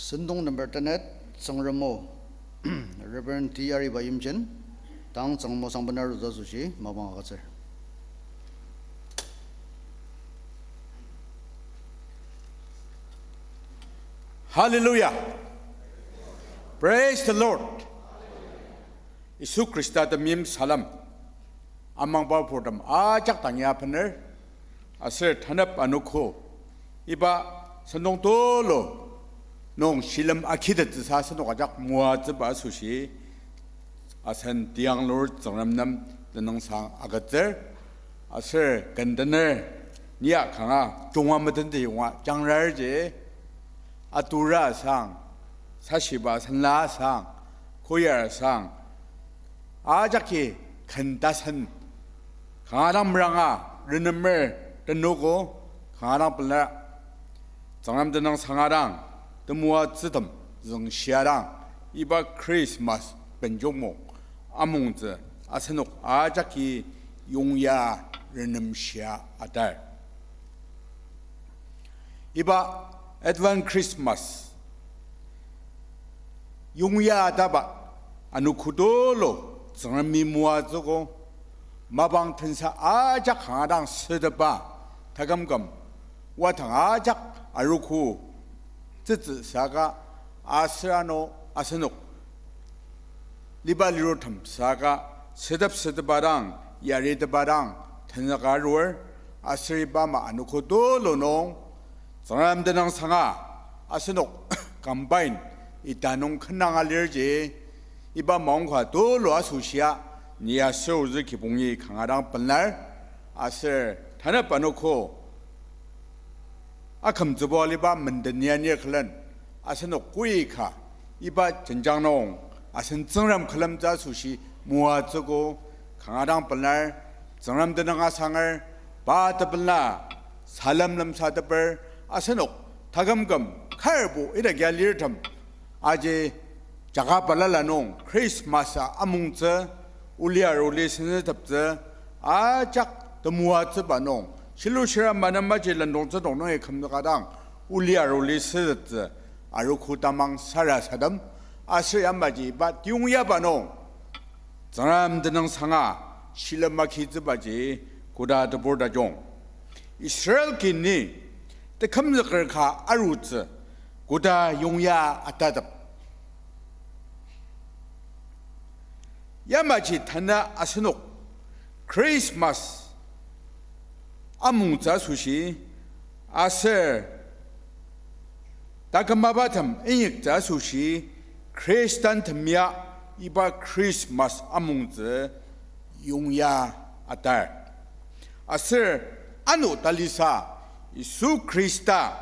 Sentong number tenet, Tsüngrem o, Reverend T. Ariba Yimchen, tang Tsüngrem o sangpenar arutsü asoshi mapang agütsür. Hallelujah. Praise the Lord. Yisu Khrista temeim salem. Amangba purtem ajak dangi apener, aser tanep anogo, iba sentong tulu nung shilem akitettsüsa asenok ajak moatsüba asoshi, asen tianglur Tsüngrem nem tenüngsang agütsür, aser kendener nia kanga junga metenti yonga jangrarji, atura sang, sashiba senla sang, choir sang, ajaki ken tasen, kanga dang meranga, renemer tenogo, kanga dang pela, Tsüngrem tenüngsanga dang, temoatsütem züngshia dang, iba Christmas benjongmok amongtsü asenok ajaki yongya renemshia atar. Iba Advent Christmas yongya ataba anogo tulu Tsüngremi moatsüogo, mapang tensa ajak kanga dang sütepa, takümküm, wadang ajak arogo tsütsü saka, aser ano asenok liba lirutem saka, sütep sütepa dang, yaritepa dang, tenzüka arur, aser iba ama anogo tulu nung, Tsüngrem tenüngsanga, asenok combine ita nung kenanga lirji, iba maongka tulu asoshia, ni aser ozü kibongi kanga dang pelar, aser tanep anogo akümtsüba aliba menden ya nir külen, asenok koika iba jenjang nung asen Tsüngrem külemtsü asoshi moatsüogo, kanga dang pelar, Tsüngrem tenüng asanger, pa tepela salem lemsateper, asenok takümküm karbo idakya lirtem aji jaka balala nung Christmas-a amongtsü, oli aruli senüteptsü, ajak temoatsüba nung, shilushira manamaji lendongtsü nung nungi kümzüka dang, oli aruli sütettsü, arogo tamang sarasadem, aser yamaji iba tiyongyaba nung, Tsüngrem tenüngsanga shilem akitsübaji koda tebur tajung. Israel kini tekümzüker ka arutsü koda yongya atatep. Yamaji tanü asenok Christmas amongtsü asoshi, aser takümabatem inyaktsü asoshi, Khristantem ya iba Christmas amongtsü yongya atar. Aser ano talisa Yisu Khrista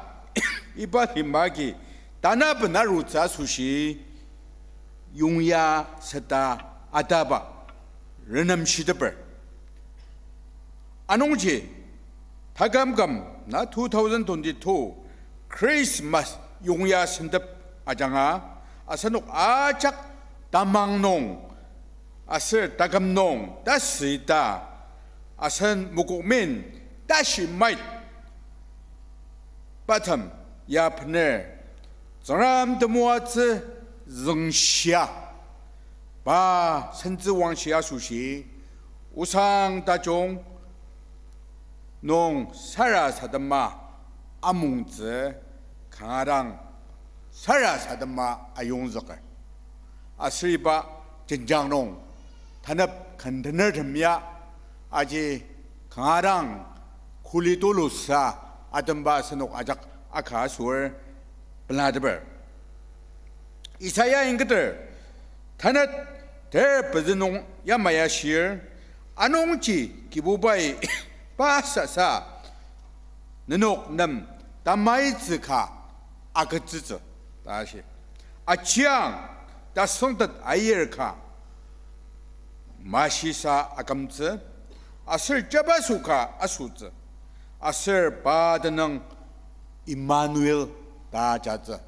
iba lima agi tanaben arutsü asoshi yongya seta ataba renemshiteper. Anungji, takümküm na two thousand twenty-two Christmas yongya sentep ajanga, asenok ajak tamang nung, aser taküm nung tasüita, asen mokokmen tashi mait batem ya bener, Tsüngrem temoatsü züngshia, pa sentsü wangshi asoshi, osang tajung nung sarasadema amongtsü kanga dang sarasadema ayongzüker. Aser iba jenjang nung tanep kendenertem ya aji kanga dang kuli tulusa atemba asenok ajak aka asür pelateper. Isaiah ingketer, tanü ter pezü nung yamai ashir, anungji Kibubai pa sasa nenok nem tamaitsü ka agütsütsü, ta shi. Achiang, tasüngtet ayir ka mashisa akümtsü, aser jabaso ka asotsü, aser pa tenüng Emmanuel ta ajatsü.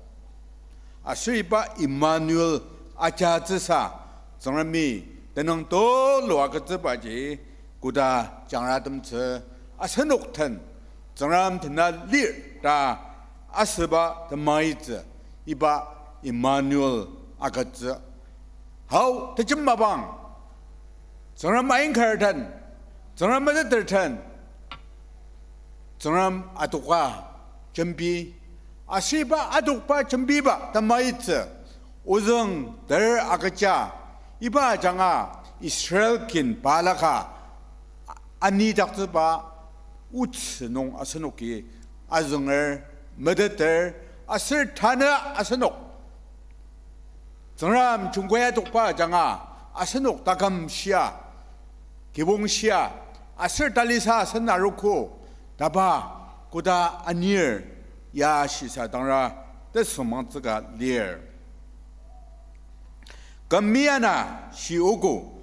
Aser iba Emmanuel ajatsüsa Tsüngremi tenüng tulu agütsübaji koda jangratemtsü, asenok den Tsüngrem tena lir ta asüba temaitsü iba Emmanuel agütsü. Hau, tejem mapang, Tsüngrem ainker den, Tsüngrem meteter den, Tsüngrem adoka jembi, aser iba adokba jembiba temaitsü, ozüng ter agüja, iba ajanga Israel kin balaka anidaktsüba otsü nung asenoki azünger, meteter, aser tanü asenok Tsüngrem jungkai adokba ajanga asenok taküm shia, kibong shia, aser talisa asen arogo taba koda anir ya shisadangra tesüngmangtsüka lir. Küm miana shi ogo,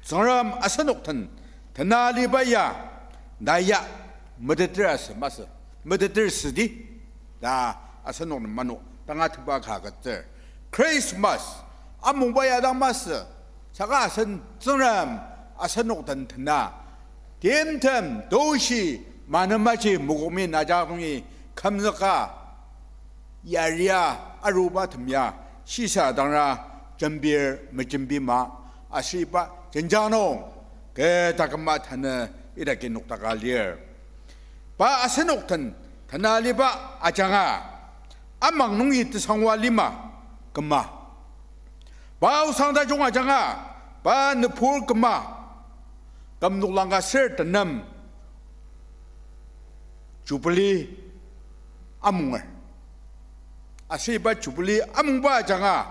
Tsüngrem asenok den tena aliba ya, na ya meteter asü masü, meteter südi ta asenok nem manok tangatetba ka agütsür. Christmas amungba ya dang masü, saka asen Tsüngrem asenok den tena, timtem toshi manemaji mokokmi naja nungi kümzüka yaria aruba tem ya shisadangra jembir mejembima, aser iba jenjang nung kü taküma tanü idaki noktaka lir. Pa asenok den tena aliba ajanga, amang nungi tesangwa lima küma, pa osang tajung ajanga, pa nübur küma, küm noklang ka ser tenem Jubilee amunger. Aser iba Jubilee amungba ajanga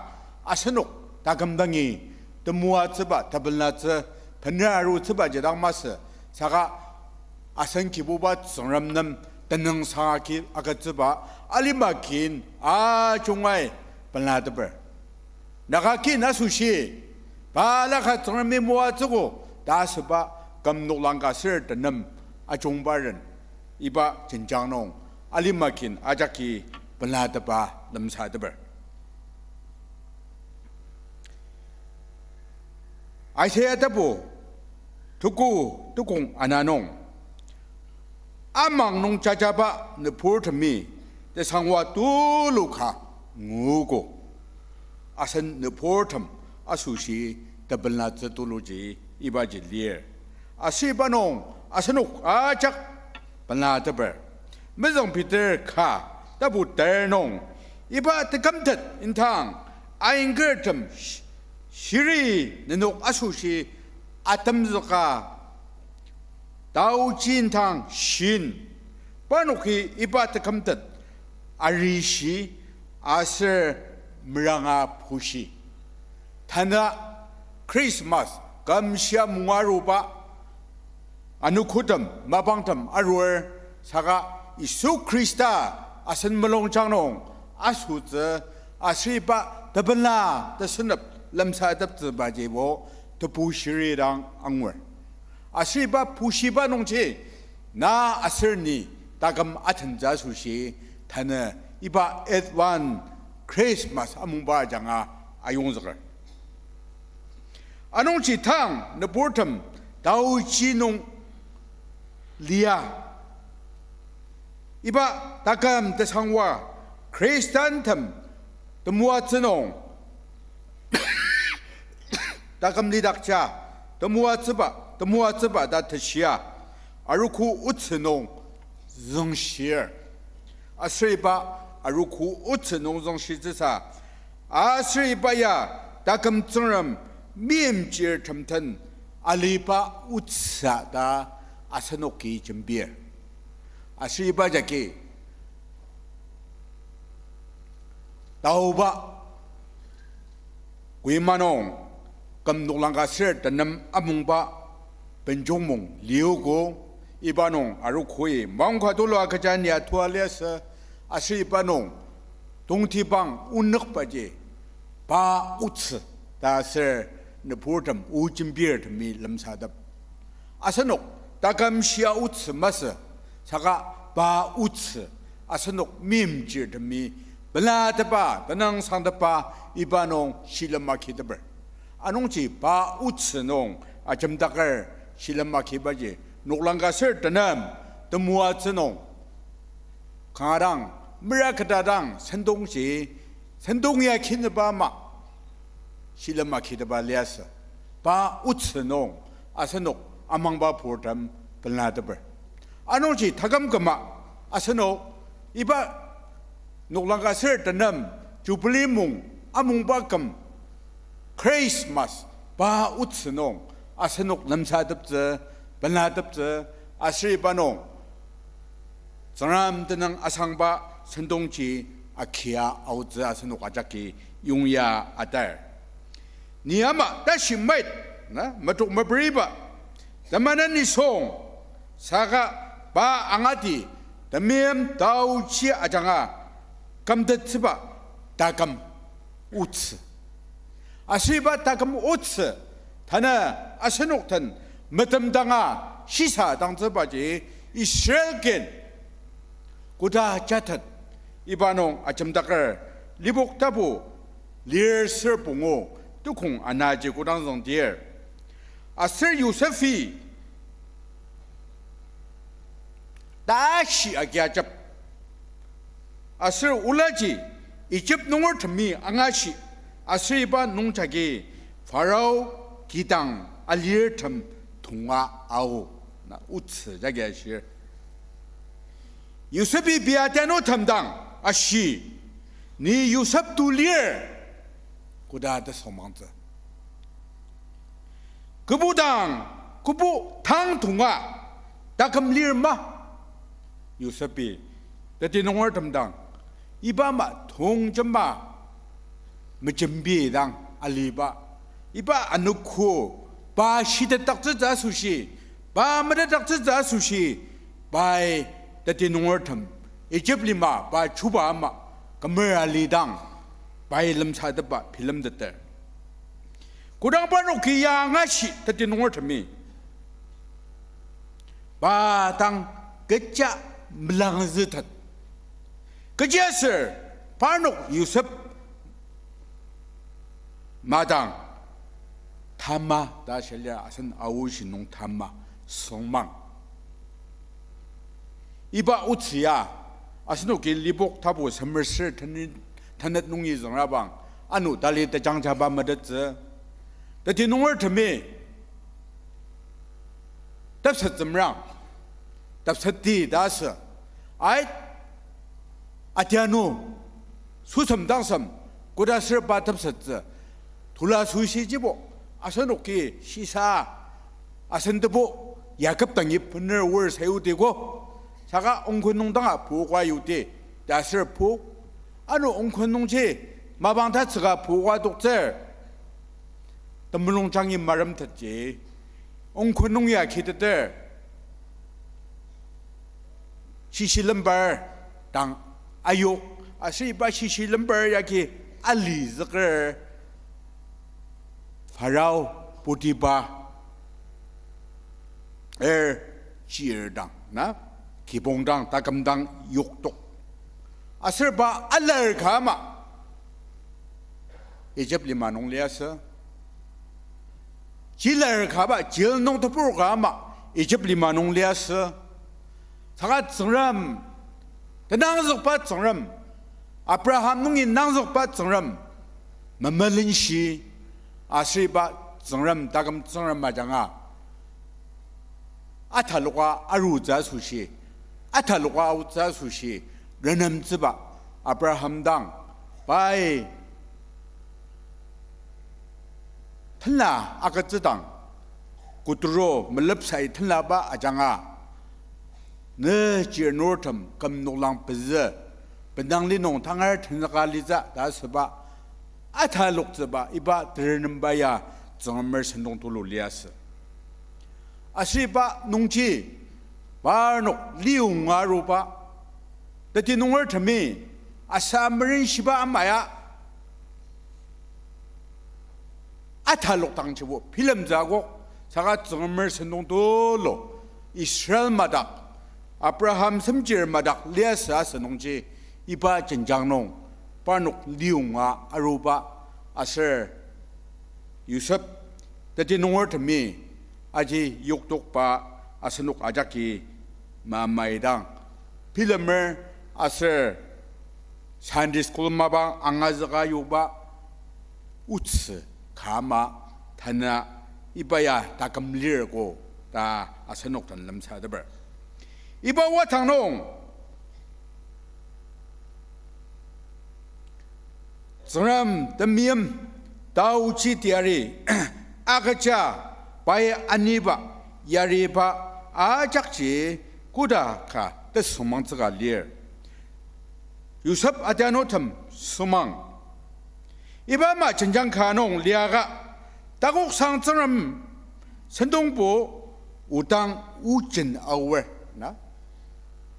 asenok taküm dangi temoatsüba, tebenlatsü, bener arutsübaji dang masü, saka asen Kibuba Tsüngrem nem tenüngsang agi agütsüba alima kin ajungai benlateper. Naga kin asoshi, balaka Tsüngremi moatsüogo ta asüba küm noklang ka ser tenem ajungba ren, iba jenjang nung alima kin ajaki benlatepa lemsateper. Isaiah tapu tuku tukong ana nung, amang nung jajaba nüburtemi tesangwa tulu ka nguogo. Asen nüburtem asoshi tebenlatsü tuluji ibaji lir. Aser iba nung asenok ajak benlateper. Mezüng Peter ka tapu ter nung, iba tekümtet indang ainkertem sh-, shiri nenok asoshi atemzüka taoji indang shin, parnoki iba tekümtet arishi aser meranga pushi. Tanü Christmas kümshia munga aruba anogotem, mapangtem arur, saka Yisu Khrista asen mulungjang nung asotsü, aser iba tebenla tesünep lemsateptsübajibo tebu shiri dang angur. Aser iba pushiba nungji na aser ni taküm atentsü asoshi tanü iba Advent Christmas amungba ajanga ayongzüker. Anungji tang nüburtem taoji nung lia, iba taküm tesangwa Khristantem temoatsü nung taküm lidakja temoatsüba, temoatsüba ta teshia arogo otsü nung züngshir. Aser iba arogo otsü nung züngshitsüsa, aser iba ya taküm Tsüngrem meimchirtem den aliba otsü ta asenoki jembir. Aser iba jagi taoba Kohima nung küm noklang ka ser tenem amungba benjongmong liogo, iba nung arogoi maongka tulu agüja ni atua liasü, aser iba nung tongtibang onükbaji pa otsü ta aser nüburtem o jembirtemi lemsatep. Asenok taküm shia otsü masü, saka pa otsü asenok meimchirtemi pelatepa, tenüngsangtepa iba nung shilem agiteper. Anungji pa otsü nung ajemdaker shilem agibaji noklang ka ser tenem temoatsü nung kanga dang mera keta dang sentongji, sentong ya kinüba ama, shilem akiteba liasü. Pa otsü nung asenok amangba purtem penateper. Anungji taküm küma asenok iba noklang ka ser tenem Jubilee mung amungba küm Christmas pa otsü nung asenok lemsateptsü, penateptsü, aser iba nung Tsüngrem tenüng asangba sentongji akia aotsü asenok ajaki yongya atar. Ni ama tashi mait, na, metok meperiba, temenen nisung, saka pa angati, temeim taochi ajanga, kümtettsüba taküm otsü. Aser iba taküm otsü, tanü asenok den metemdanga shisa dangtsübaji Israel kin koda jatet iba nung ajemdaker Lipok tapu lir ser pungu tukong anaji kodang züngdir. Aser Yosep-i tashi agi ajep. Aser olaji Ijip nungertemi angashi, aser iba nungjagi Pharao kidang alirtem tonga ao, na otsü jagi ashir. Yosep-i pia tianutem dang ashi, ni Yosep tu lir, koda tesomangtsü. Kübok dang, kübok tang tonga taküm lir ma? Yosep-i teti nungertem dang, iba ama tongjema mejembi dang aliba, iba anogo pa shitetdaktsütsü asoshi, pa metetdaktsütsü asoshi, pai teti nungertem, Ijip lima pa chuba ama kümer alidang, pai lemsatepba bilemteter. Kodang parnoki ya angashi teti nungertemi pa dang kecha melangzütet. Kechiaser parnok Yosep madang tama ta shia lir, asen aoshi nung tama süngmang. Iba otsü ya, asenoki Lipok tapu semer ser tenet, tenet nungi züngrabang, ano tali tejangjaba metettsü. Teti nungertemi tepset zümrang, tepsetti ta asü. Ai, atianu, süsem tangsem, koda ser pa tepsettsü, tula süishijibo, asenoki shisa, asen tebu, Yakob dangi bener wor sayutiko, saka ongkun nung danga puoka yuti, ta ser pu, ano ongkun nungji, mapang tatsüka puoka toktsür, temulung jangi maremtetji, ongkun nung ya kiteter, shishilembar dang ayok, aser iba shishilembar yagi alizüker, Pharao, Potiphar, er, chir dang, na, kibong dang, taküm dang yoktok. Aser pa alar ka ama, Ijip lima nung liasü. Chilar kaba, jail nung tebur ka ama, Ijip lima nung liasü. Saka Tsüngrem, tenangzükba Tsüngrem, Abraham nungi nangzükba Tsüngrem, memelenshi, aser iba Tsüngrem, taküm Tsüngrem ajanga ataloka arutsü asoshi, ataloka aotsü asoshi, renemtsüba Abraham dang, pai tenla agütsüdang, koturo melepsai tenlaba ajanga, ne chirnurtem küm noklang pezü, bendang li nung tangar tenzüka litsü ta asüba, ataloktsüba iba terenemba ya Tsüngremer sentong tulu liasü. Aser iba nungji, parnok liyonga aruba, teti nungertemi, asa merenshiba ama ya, atalok dangjibo bilemtsü akok, saka Tsüngremer sentong tulu, Israel madak, Abraham semchir madak liasü asü nungji, iba jenjang nung, parnok liyonga aruba, aser Yosep, teti nungertemi, aji yoktokba asenok ajaki mamaidang bilemer aser Sunday school mapang angazüka yuba otsü ka ama tanü iba ya taküm lir ko ta asenok den lemsateper. Iba watang nung Tsüngrem temeim taochi teyari agüja pai aniba yariba ajakji koda ka tesüngmangtsüka lir. Yosep adianutem sümang. Iba ama jenjang ka nung liaka, takoksang Tsüngrem sentongbo odang ojen aor na.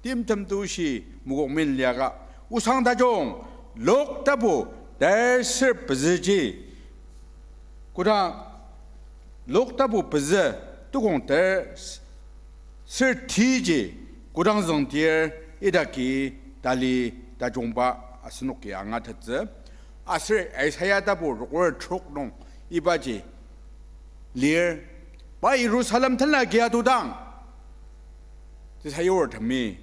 Timtem tushi mokokmen liaka, osang tajung Luk tapu terser pezüji, kodang Luk tapu pezü tukong ter ser tiji kodang züngdir idaki tali tajungba asenoki angatettsü. Aser Isaiah tapu rokur trok nung ibaji lir, pa Jerusalem tenla kia tudang tesayurtemi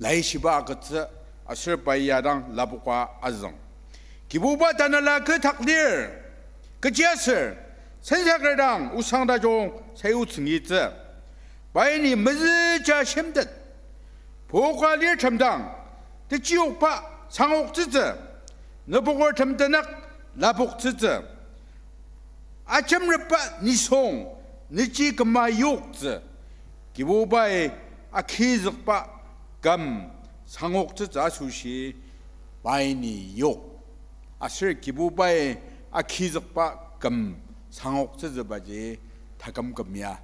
laishiba agütsü aser pai ya dang lapoka azüng. Kibuba tanela kü tak lir, kechiaser sensaker dang osang tajung sayutsüngitsü. Pai ni mezüja shimtet, poka lirtem dang techiokba sangoktsütsü, nübokertem tenük lapoktsütsü. Ajemrepba nisung nüji küma yoktsü, Kibubai agizükba küm sangoktsütsü asoshi pai ni yok. Aser Kibubai agizükba küm sangoktsütsübaji taküm küm ya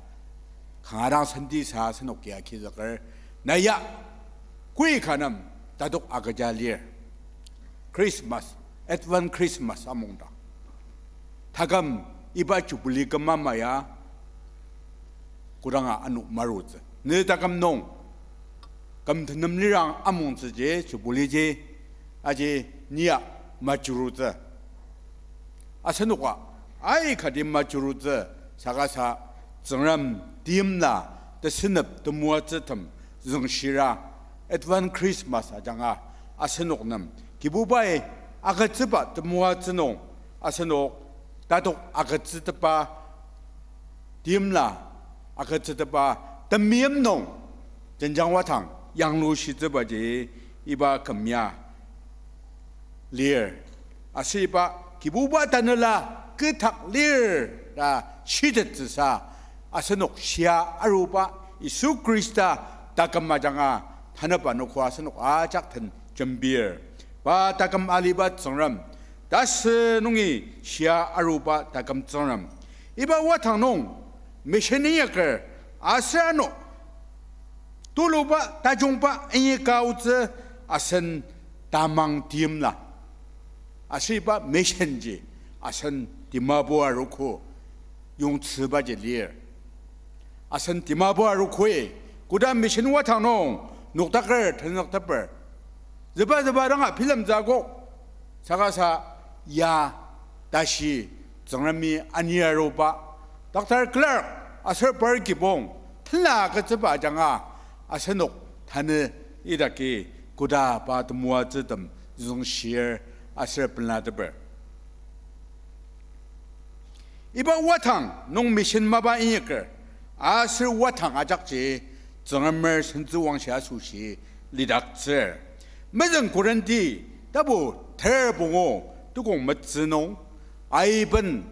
kanga dang sentisa asenoki agizüker. Na ya, koi ka nem tatok agüja lir. Christmas, Advent Christmas amungdang taküm iba Jubilee küm ama ya kodanga ano marutsü. Ne taküm nung küm tenem lirang amungtsüji Jubilee ji, aji ni ya majurutsü. Asenoka aikati majurutsü, saka sa Tsüngrem teimla tesünep temoatsütem züngshira Advent Christmas ajanga asenok nem Kibubai agütsüba temoatsü nung asenok tatok agütsütepa teimla agütsütepa temeim nung jenjang watang yanglushitsübaji iba küm ya lir. Aser iba Kibuba tanela kü tak lir ta shitettsüsa asenok shia aruba Yisu Khrista taküm ajanga tanüba anogo asenok ajak den jembir. Pa taküm aliba Tsüngrem, tasü nungi shia aruba taküm Tsüngrem. Iba watang nung mission inyaker aser ano tuluba tajungba inyaka aotsü asen tamang teimla. Aser iba mission ji asen Dimapur arogo yongtsübaji lir. Asen Dimapur arogoi koda mission watang nung noktaker tenzükteper züba züba danga bilemtsü akok. Saka sa ya tashi Tsüngremi ani aruba Doctor Clark aser par kibong tenla agütsüba ajanga asenok tanü idaki koda pa temoatsütem züngshir aser penateper. Iba watang nung mission mapa inyaker aser watang ajakji Tsüngremer sentsüwangshi asoshi lidaktsür. Mezüng Korinti tapu ter pungu tukong metsü nung aiben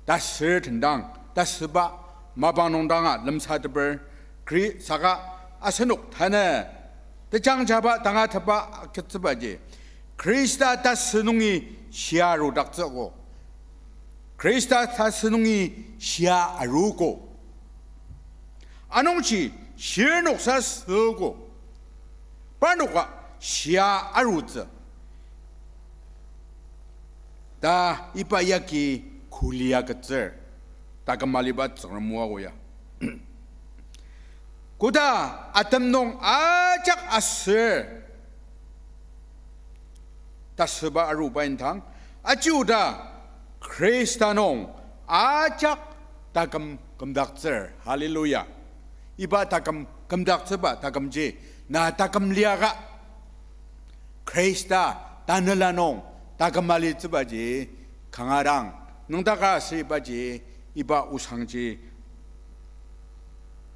tasür tendang tasüba mapang nung danga lemsateper Khri-, saka asenok tanü tejangjaba tangatetba agütsübaji Khrista tasü nungi shia arudaktsüogo. Khrista tasü nungi shia aruogo. Anungji shirnoksa süogo. Parnoka shia arutsü ta iba yagi kuli agütsür, taküm aliba Tsüngrem o ya. Koda atem nung ajak aser tasüba aruba indang, aji oda Khrista nung ajak taküm kümdaktsür. Hallelujah. Iba taküm kümdaktsüba takümji na taküm liaka Khrista tanela nung taküm alitsübaji kanga dang nüngdaka asübaji iba osangji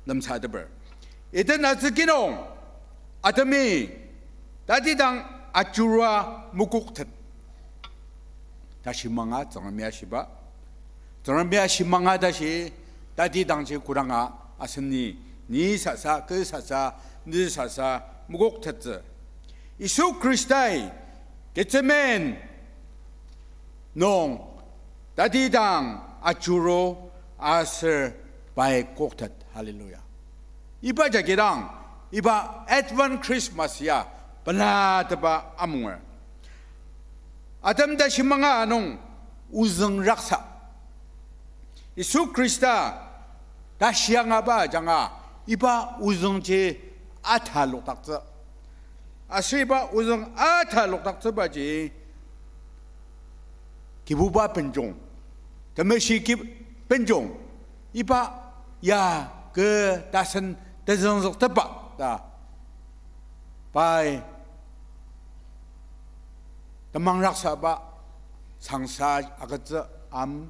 lemsateper. Iten atsüki nung Adami tatidang ajurua mokoktet. Tashi manga Tsüngremi ashiba. Tsüngremi ashi manga tashi tatidangji kodanga aseni ni sasa, kü sasa, nü sasa mokoktettsü. Yisu Khristai Gethsemane nung tatidang ajuru aser pai koktet. Hallelujah. Iba jagi dang, iba Advent Christmas ya penatepa amunger. Adam tashi manga nung ozüng raksa. Yisu Khrista tashi angaba ajanga iba ozüngji atalokdaktsü. Aser iba ozüng atalokdaktsübaji Kibuba benjong, temeshi ki-, benjong, iba ya kü tasen tezüngzüktepba ta pai temangraksaba sangsa agütsü am,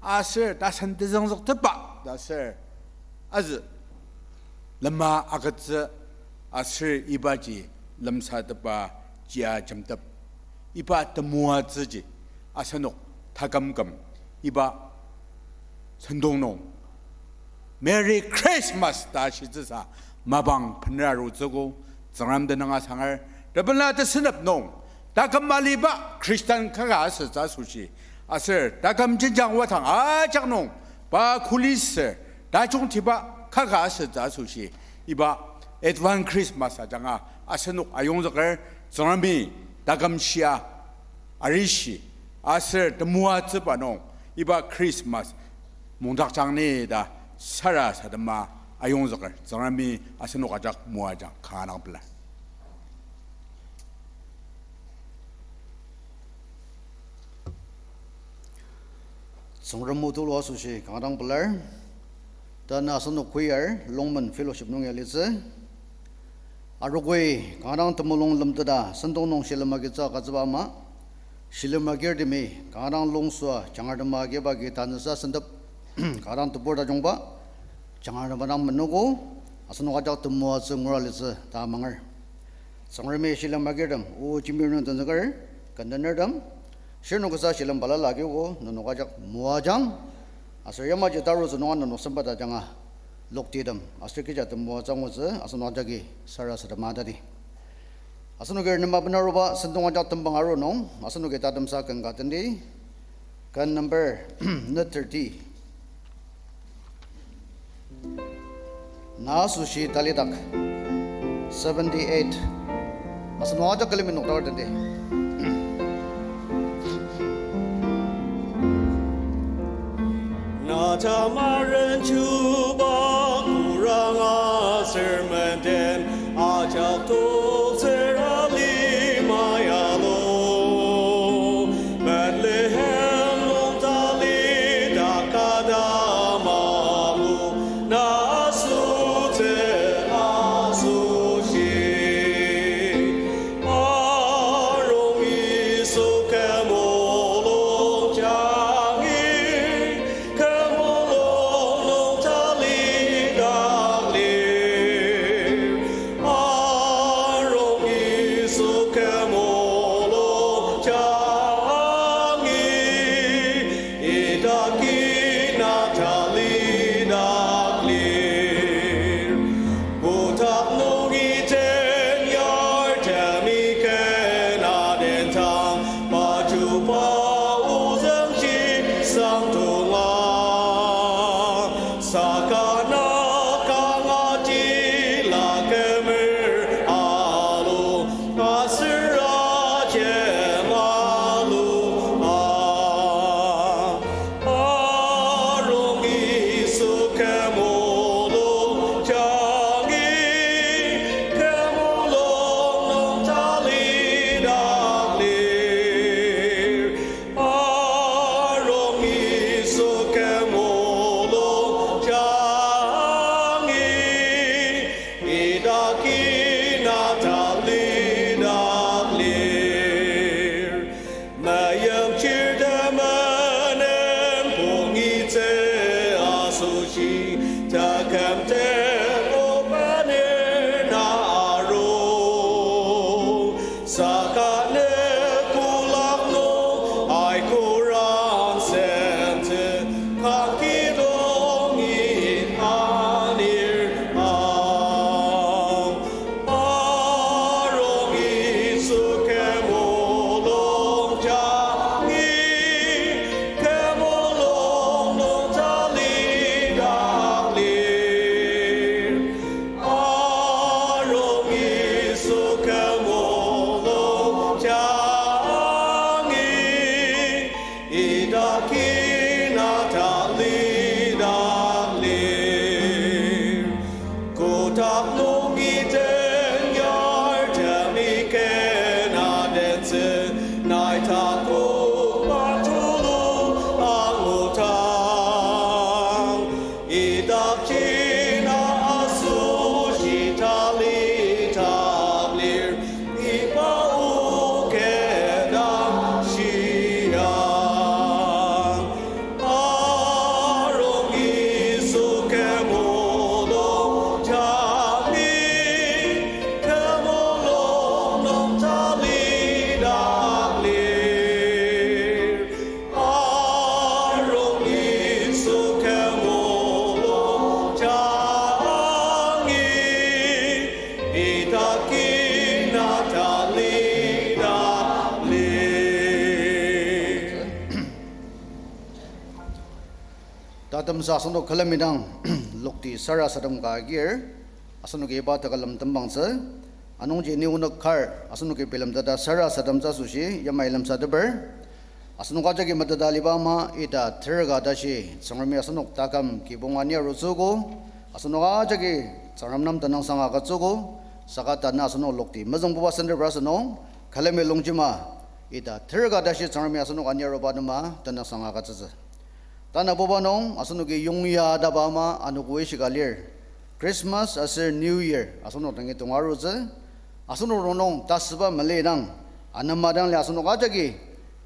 aser tasen tezüngzüktepba ta ser azü lema agütsü aser ibaji lemsatepa jia jemtep. Iba temoatsüji asenok takümküm iba sentong nung Merry Christmas ta shitsüsa mapang benera arutsüogo. Tsüngrem tenüng asanger, tepela tesünep nung taküm aliba Christian kaka asütsü asoshi, aser taküm jenjang wadang ajak nung pa kuli ser tajungtiba kaka asütsü asoshi, iba Advent Christmas ajanga asenok ayongzüker. Tsüngremi taküm shia arishi aser temoatsüba nung iba Christmas mungdakjang ni ta sarasadema ayongzüker. Tsüngremi asenok ajak moajang kanga dang pelar. Tsüngrem o tulu asoshi kanga dang pelar. Tanü asenok choir Longmen Fellowship nung ya litsü. Arogoi kanga dang temulung lemteta sentong nung shilem agitsü agütsüba ama, shilem agirtemi kanga dang longsua jangartem agiba agi tanüsa sentep kanga dang tebur tajungba jangartem dang menogo, asenok ajak temoatsü ngura litsü ta amanger. Tsüngremi shilem agirtem o jembir nung tenzüker, kendenertem, shirnoksa shilem balala agiogo nenok ajak moajang, aser yamaji tarutsü nunga nenok sempet ajanga loktitem aser kecha temoatsü angutsü asenok ajaki sarasadema tati. Asenoki renema benaruba sentong ajak tembang aru nung asenoki tatemsa ken ka tendi. Ken number net thirty. Na asoshi talidak seventy-eight. Asenok ajak külemi nokdakar tendi. Na tamaren chuba kurang aser menden ajak toktsür alimai alu. Bethlehem nung talidak kadam alu, na sütsü asoshi. Arung Yisu kü mulung jangi, kü mulung nung talidak lir. Arung Yisu kü mulung jangi, idaki na talidak lir. Kotak nungi tenyar temi kena dendang, pa chuba ozüngji sangtonga. Saka na kanga tila kümer alu, aser ajem alu a. Taküm teko banner na aru, saka ne kulak nung aikuran sente, kaki dong in anir ang. Arung Yisu kü mulung jangi, kü mulung nung talidak lir. Arung Yisu kü mulung jangi, idak kina talidak lir. Kotak nungi tenyar temi kena dentsü, nai takokba tulu angudang. Idak jina asoshi talidak lir, iba o kü dang shiang. Arung Yisu kü mulung jangi, kü mulung nung talidak lir. Arung Yisu kü mulung jangi, idak kina talidak lir. Tatemsa asenok külemi dang lokti sarasadem ka agir, asenoki iba tekülem tembangtsü, anungji ni onük kar asenoki bilemteta sarasademtsü asoshi yamai lemsateper. Asenok ajaki meteta aliba ama ita terka tashi Tsüngremi asenok taküm kibong aniarutsüogo, asenok ajaki Tsüngrem nem tenüngsang agütsüogo, saka tanü asenok lokti mezüngbuba senteper asünung, külemi longjema ita terka tashi Tsüngremi asenok aniaruba atema tenüngsang agütsütsü. Tanabuba nung asenoki yongya taba ama anogo ishika lir. Christmas aser New Year asenok dangi tongarutsü. Asenok rongnung tasüba melidang, anema dang lia asenok ajaki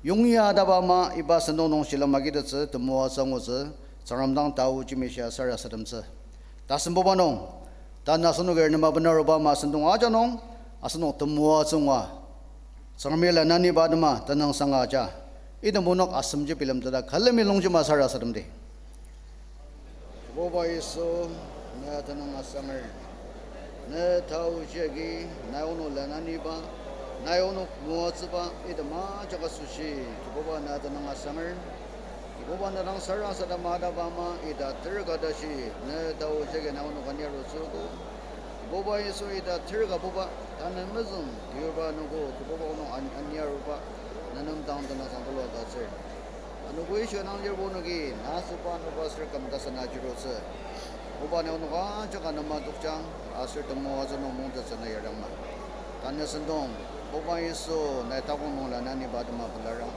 yongya taba ama iba sentong nung shilem agitettsü temoatsü angutsü, Tsüngrem dang tao jemishia sarasademtsü. Tasembuba nung, tanü asenoki renema benaruba ama sentong aja nung asenok temoatsü ngua Tsüngremi lananiba atema tenüngsang aja. Item onok asemji bilemteta külemi longjema sarasademdi. Kibuba Yisu, na tenüng asanger. Na tao jagi, na onok lananiba, na onok moatsüba, item ajak asoshi, Kibuba na tenüng asanger. Kibuba na dang sarasadema taba ama ita terka tashi, na tao jagi na onok aniarutsüogo. Kibuba Yisu ita terka buba, tanü mezüng, tiuba anogo, Kibuba onok an-, aniaruba, na nem dang tenüngsang tulu agütsür. Anogo ishika nang lirbo onoki, na asüba anogo aser küm tasen ajirutsü. Oba na onok ajak anema tokjang, aser temoatsü nung mungtettsü na yardangma. Tanü sentong, Kibuba Yisu, nai takok nung lananiba atema pelarang.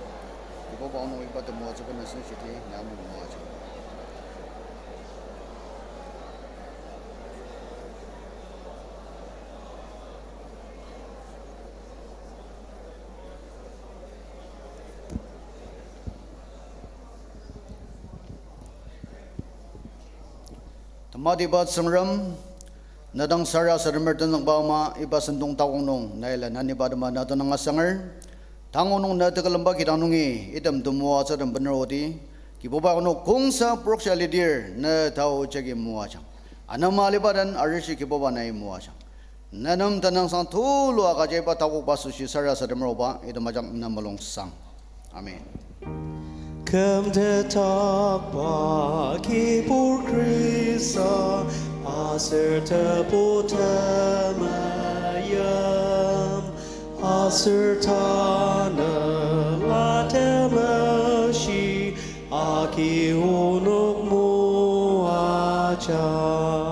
Kibuba onok iba temoatsü bena senshidi, na onok moajang. Tematiba Tsüngrem, na dang sarasademer tenzükba ama iba sentong takok nung nai lananiba atema na tenüng asanger. Tang onok na tekülemba kidang nungi item temoatsü tem bener odi, Kibuba onok kongsa puroksa lidir na tao jagi moajang. Anema aliba den arishi Kibuba nai moajang. Na nem tenüngsang tulu agüja iba takokba asoshi sarasademer oba item ajak na mulungsang. Amen. Kümtetakba Kibur Khrista, aser Tebu temeim, aser Tanela Temeshi agi onok moajang.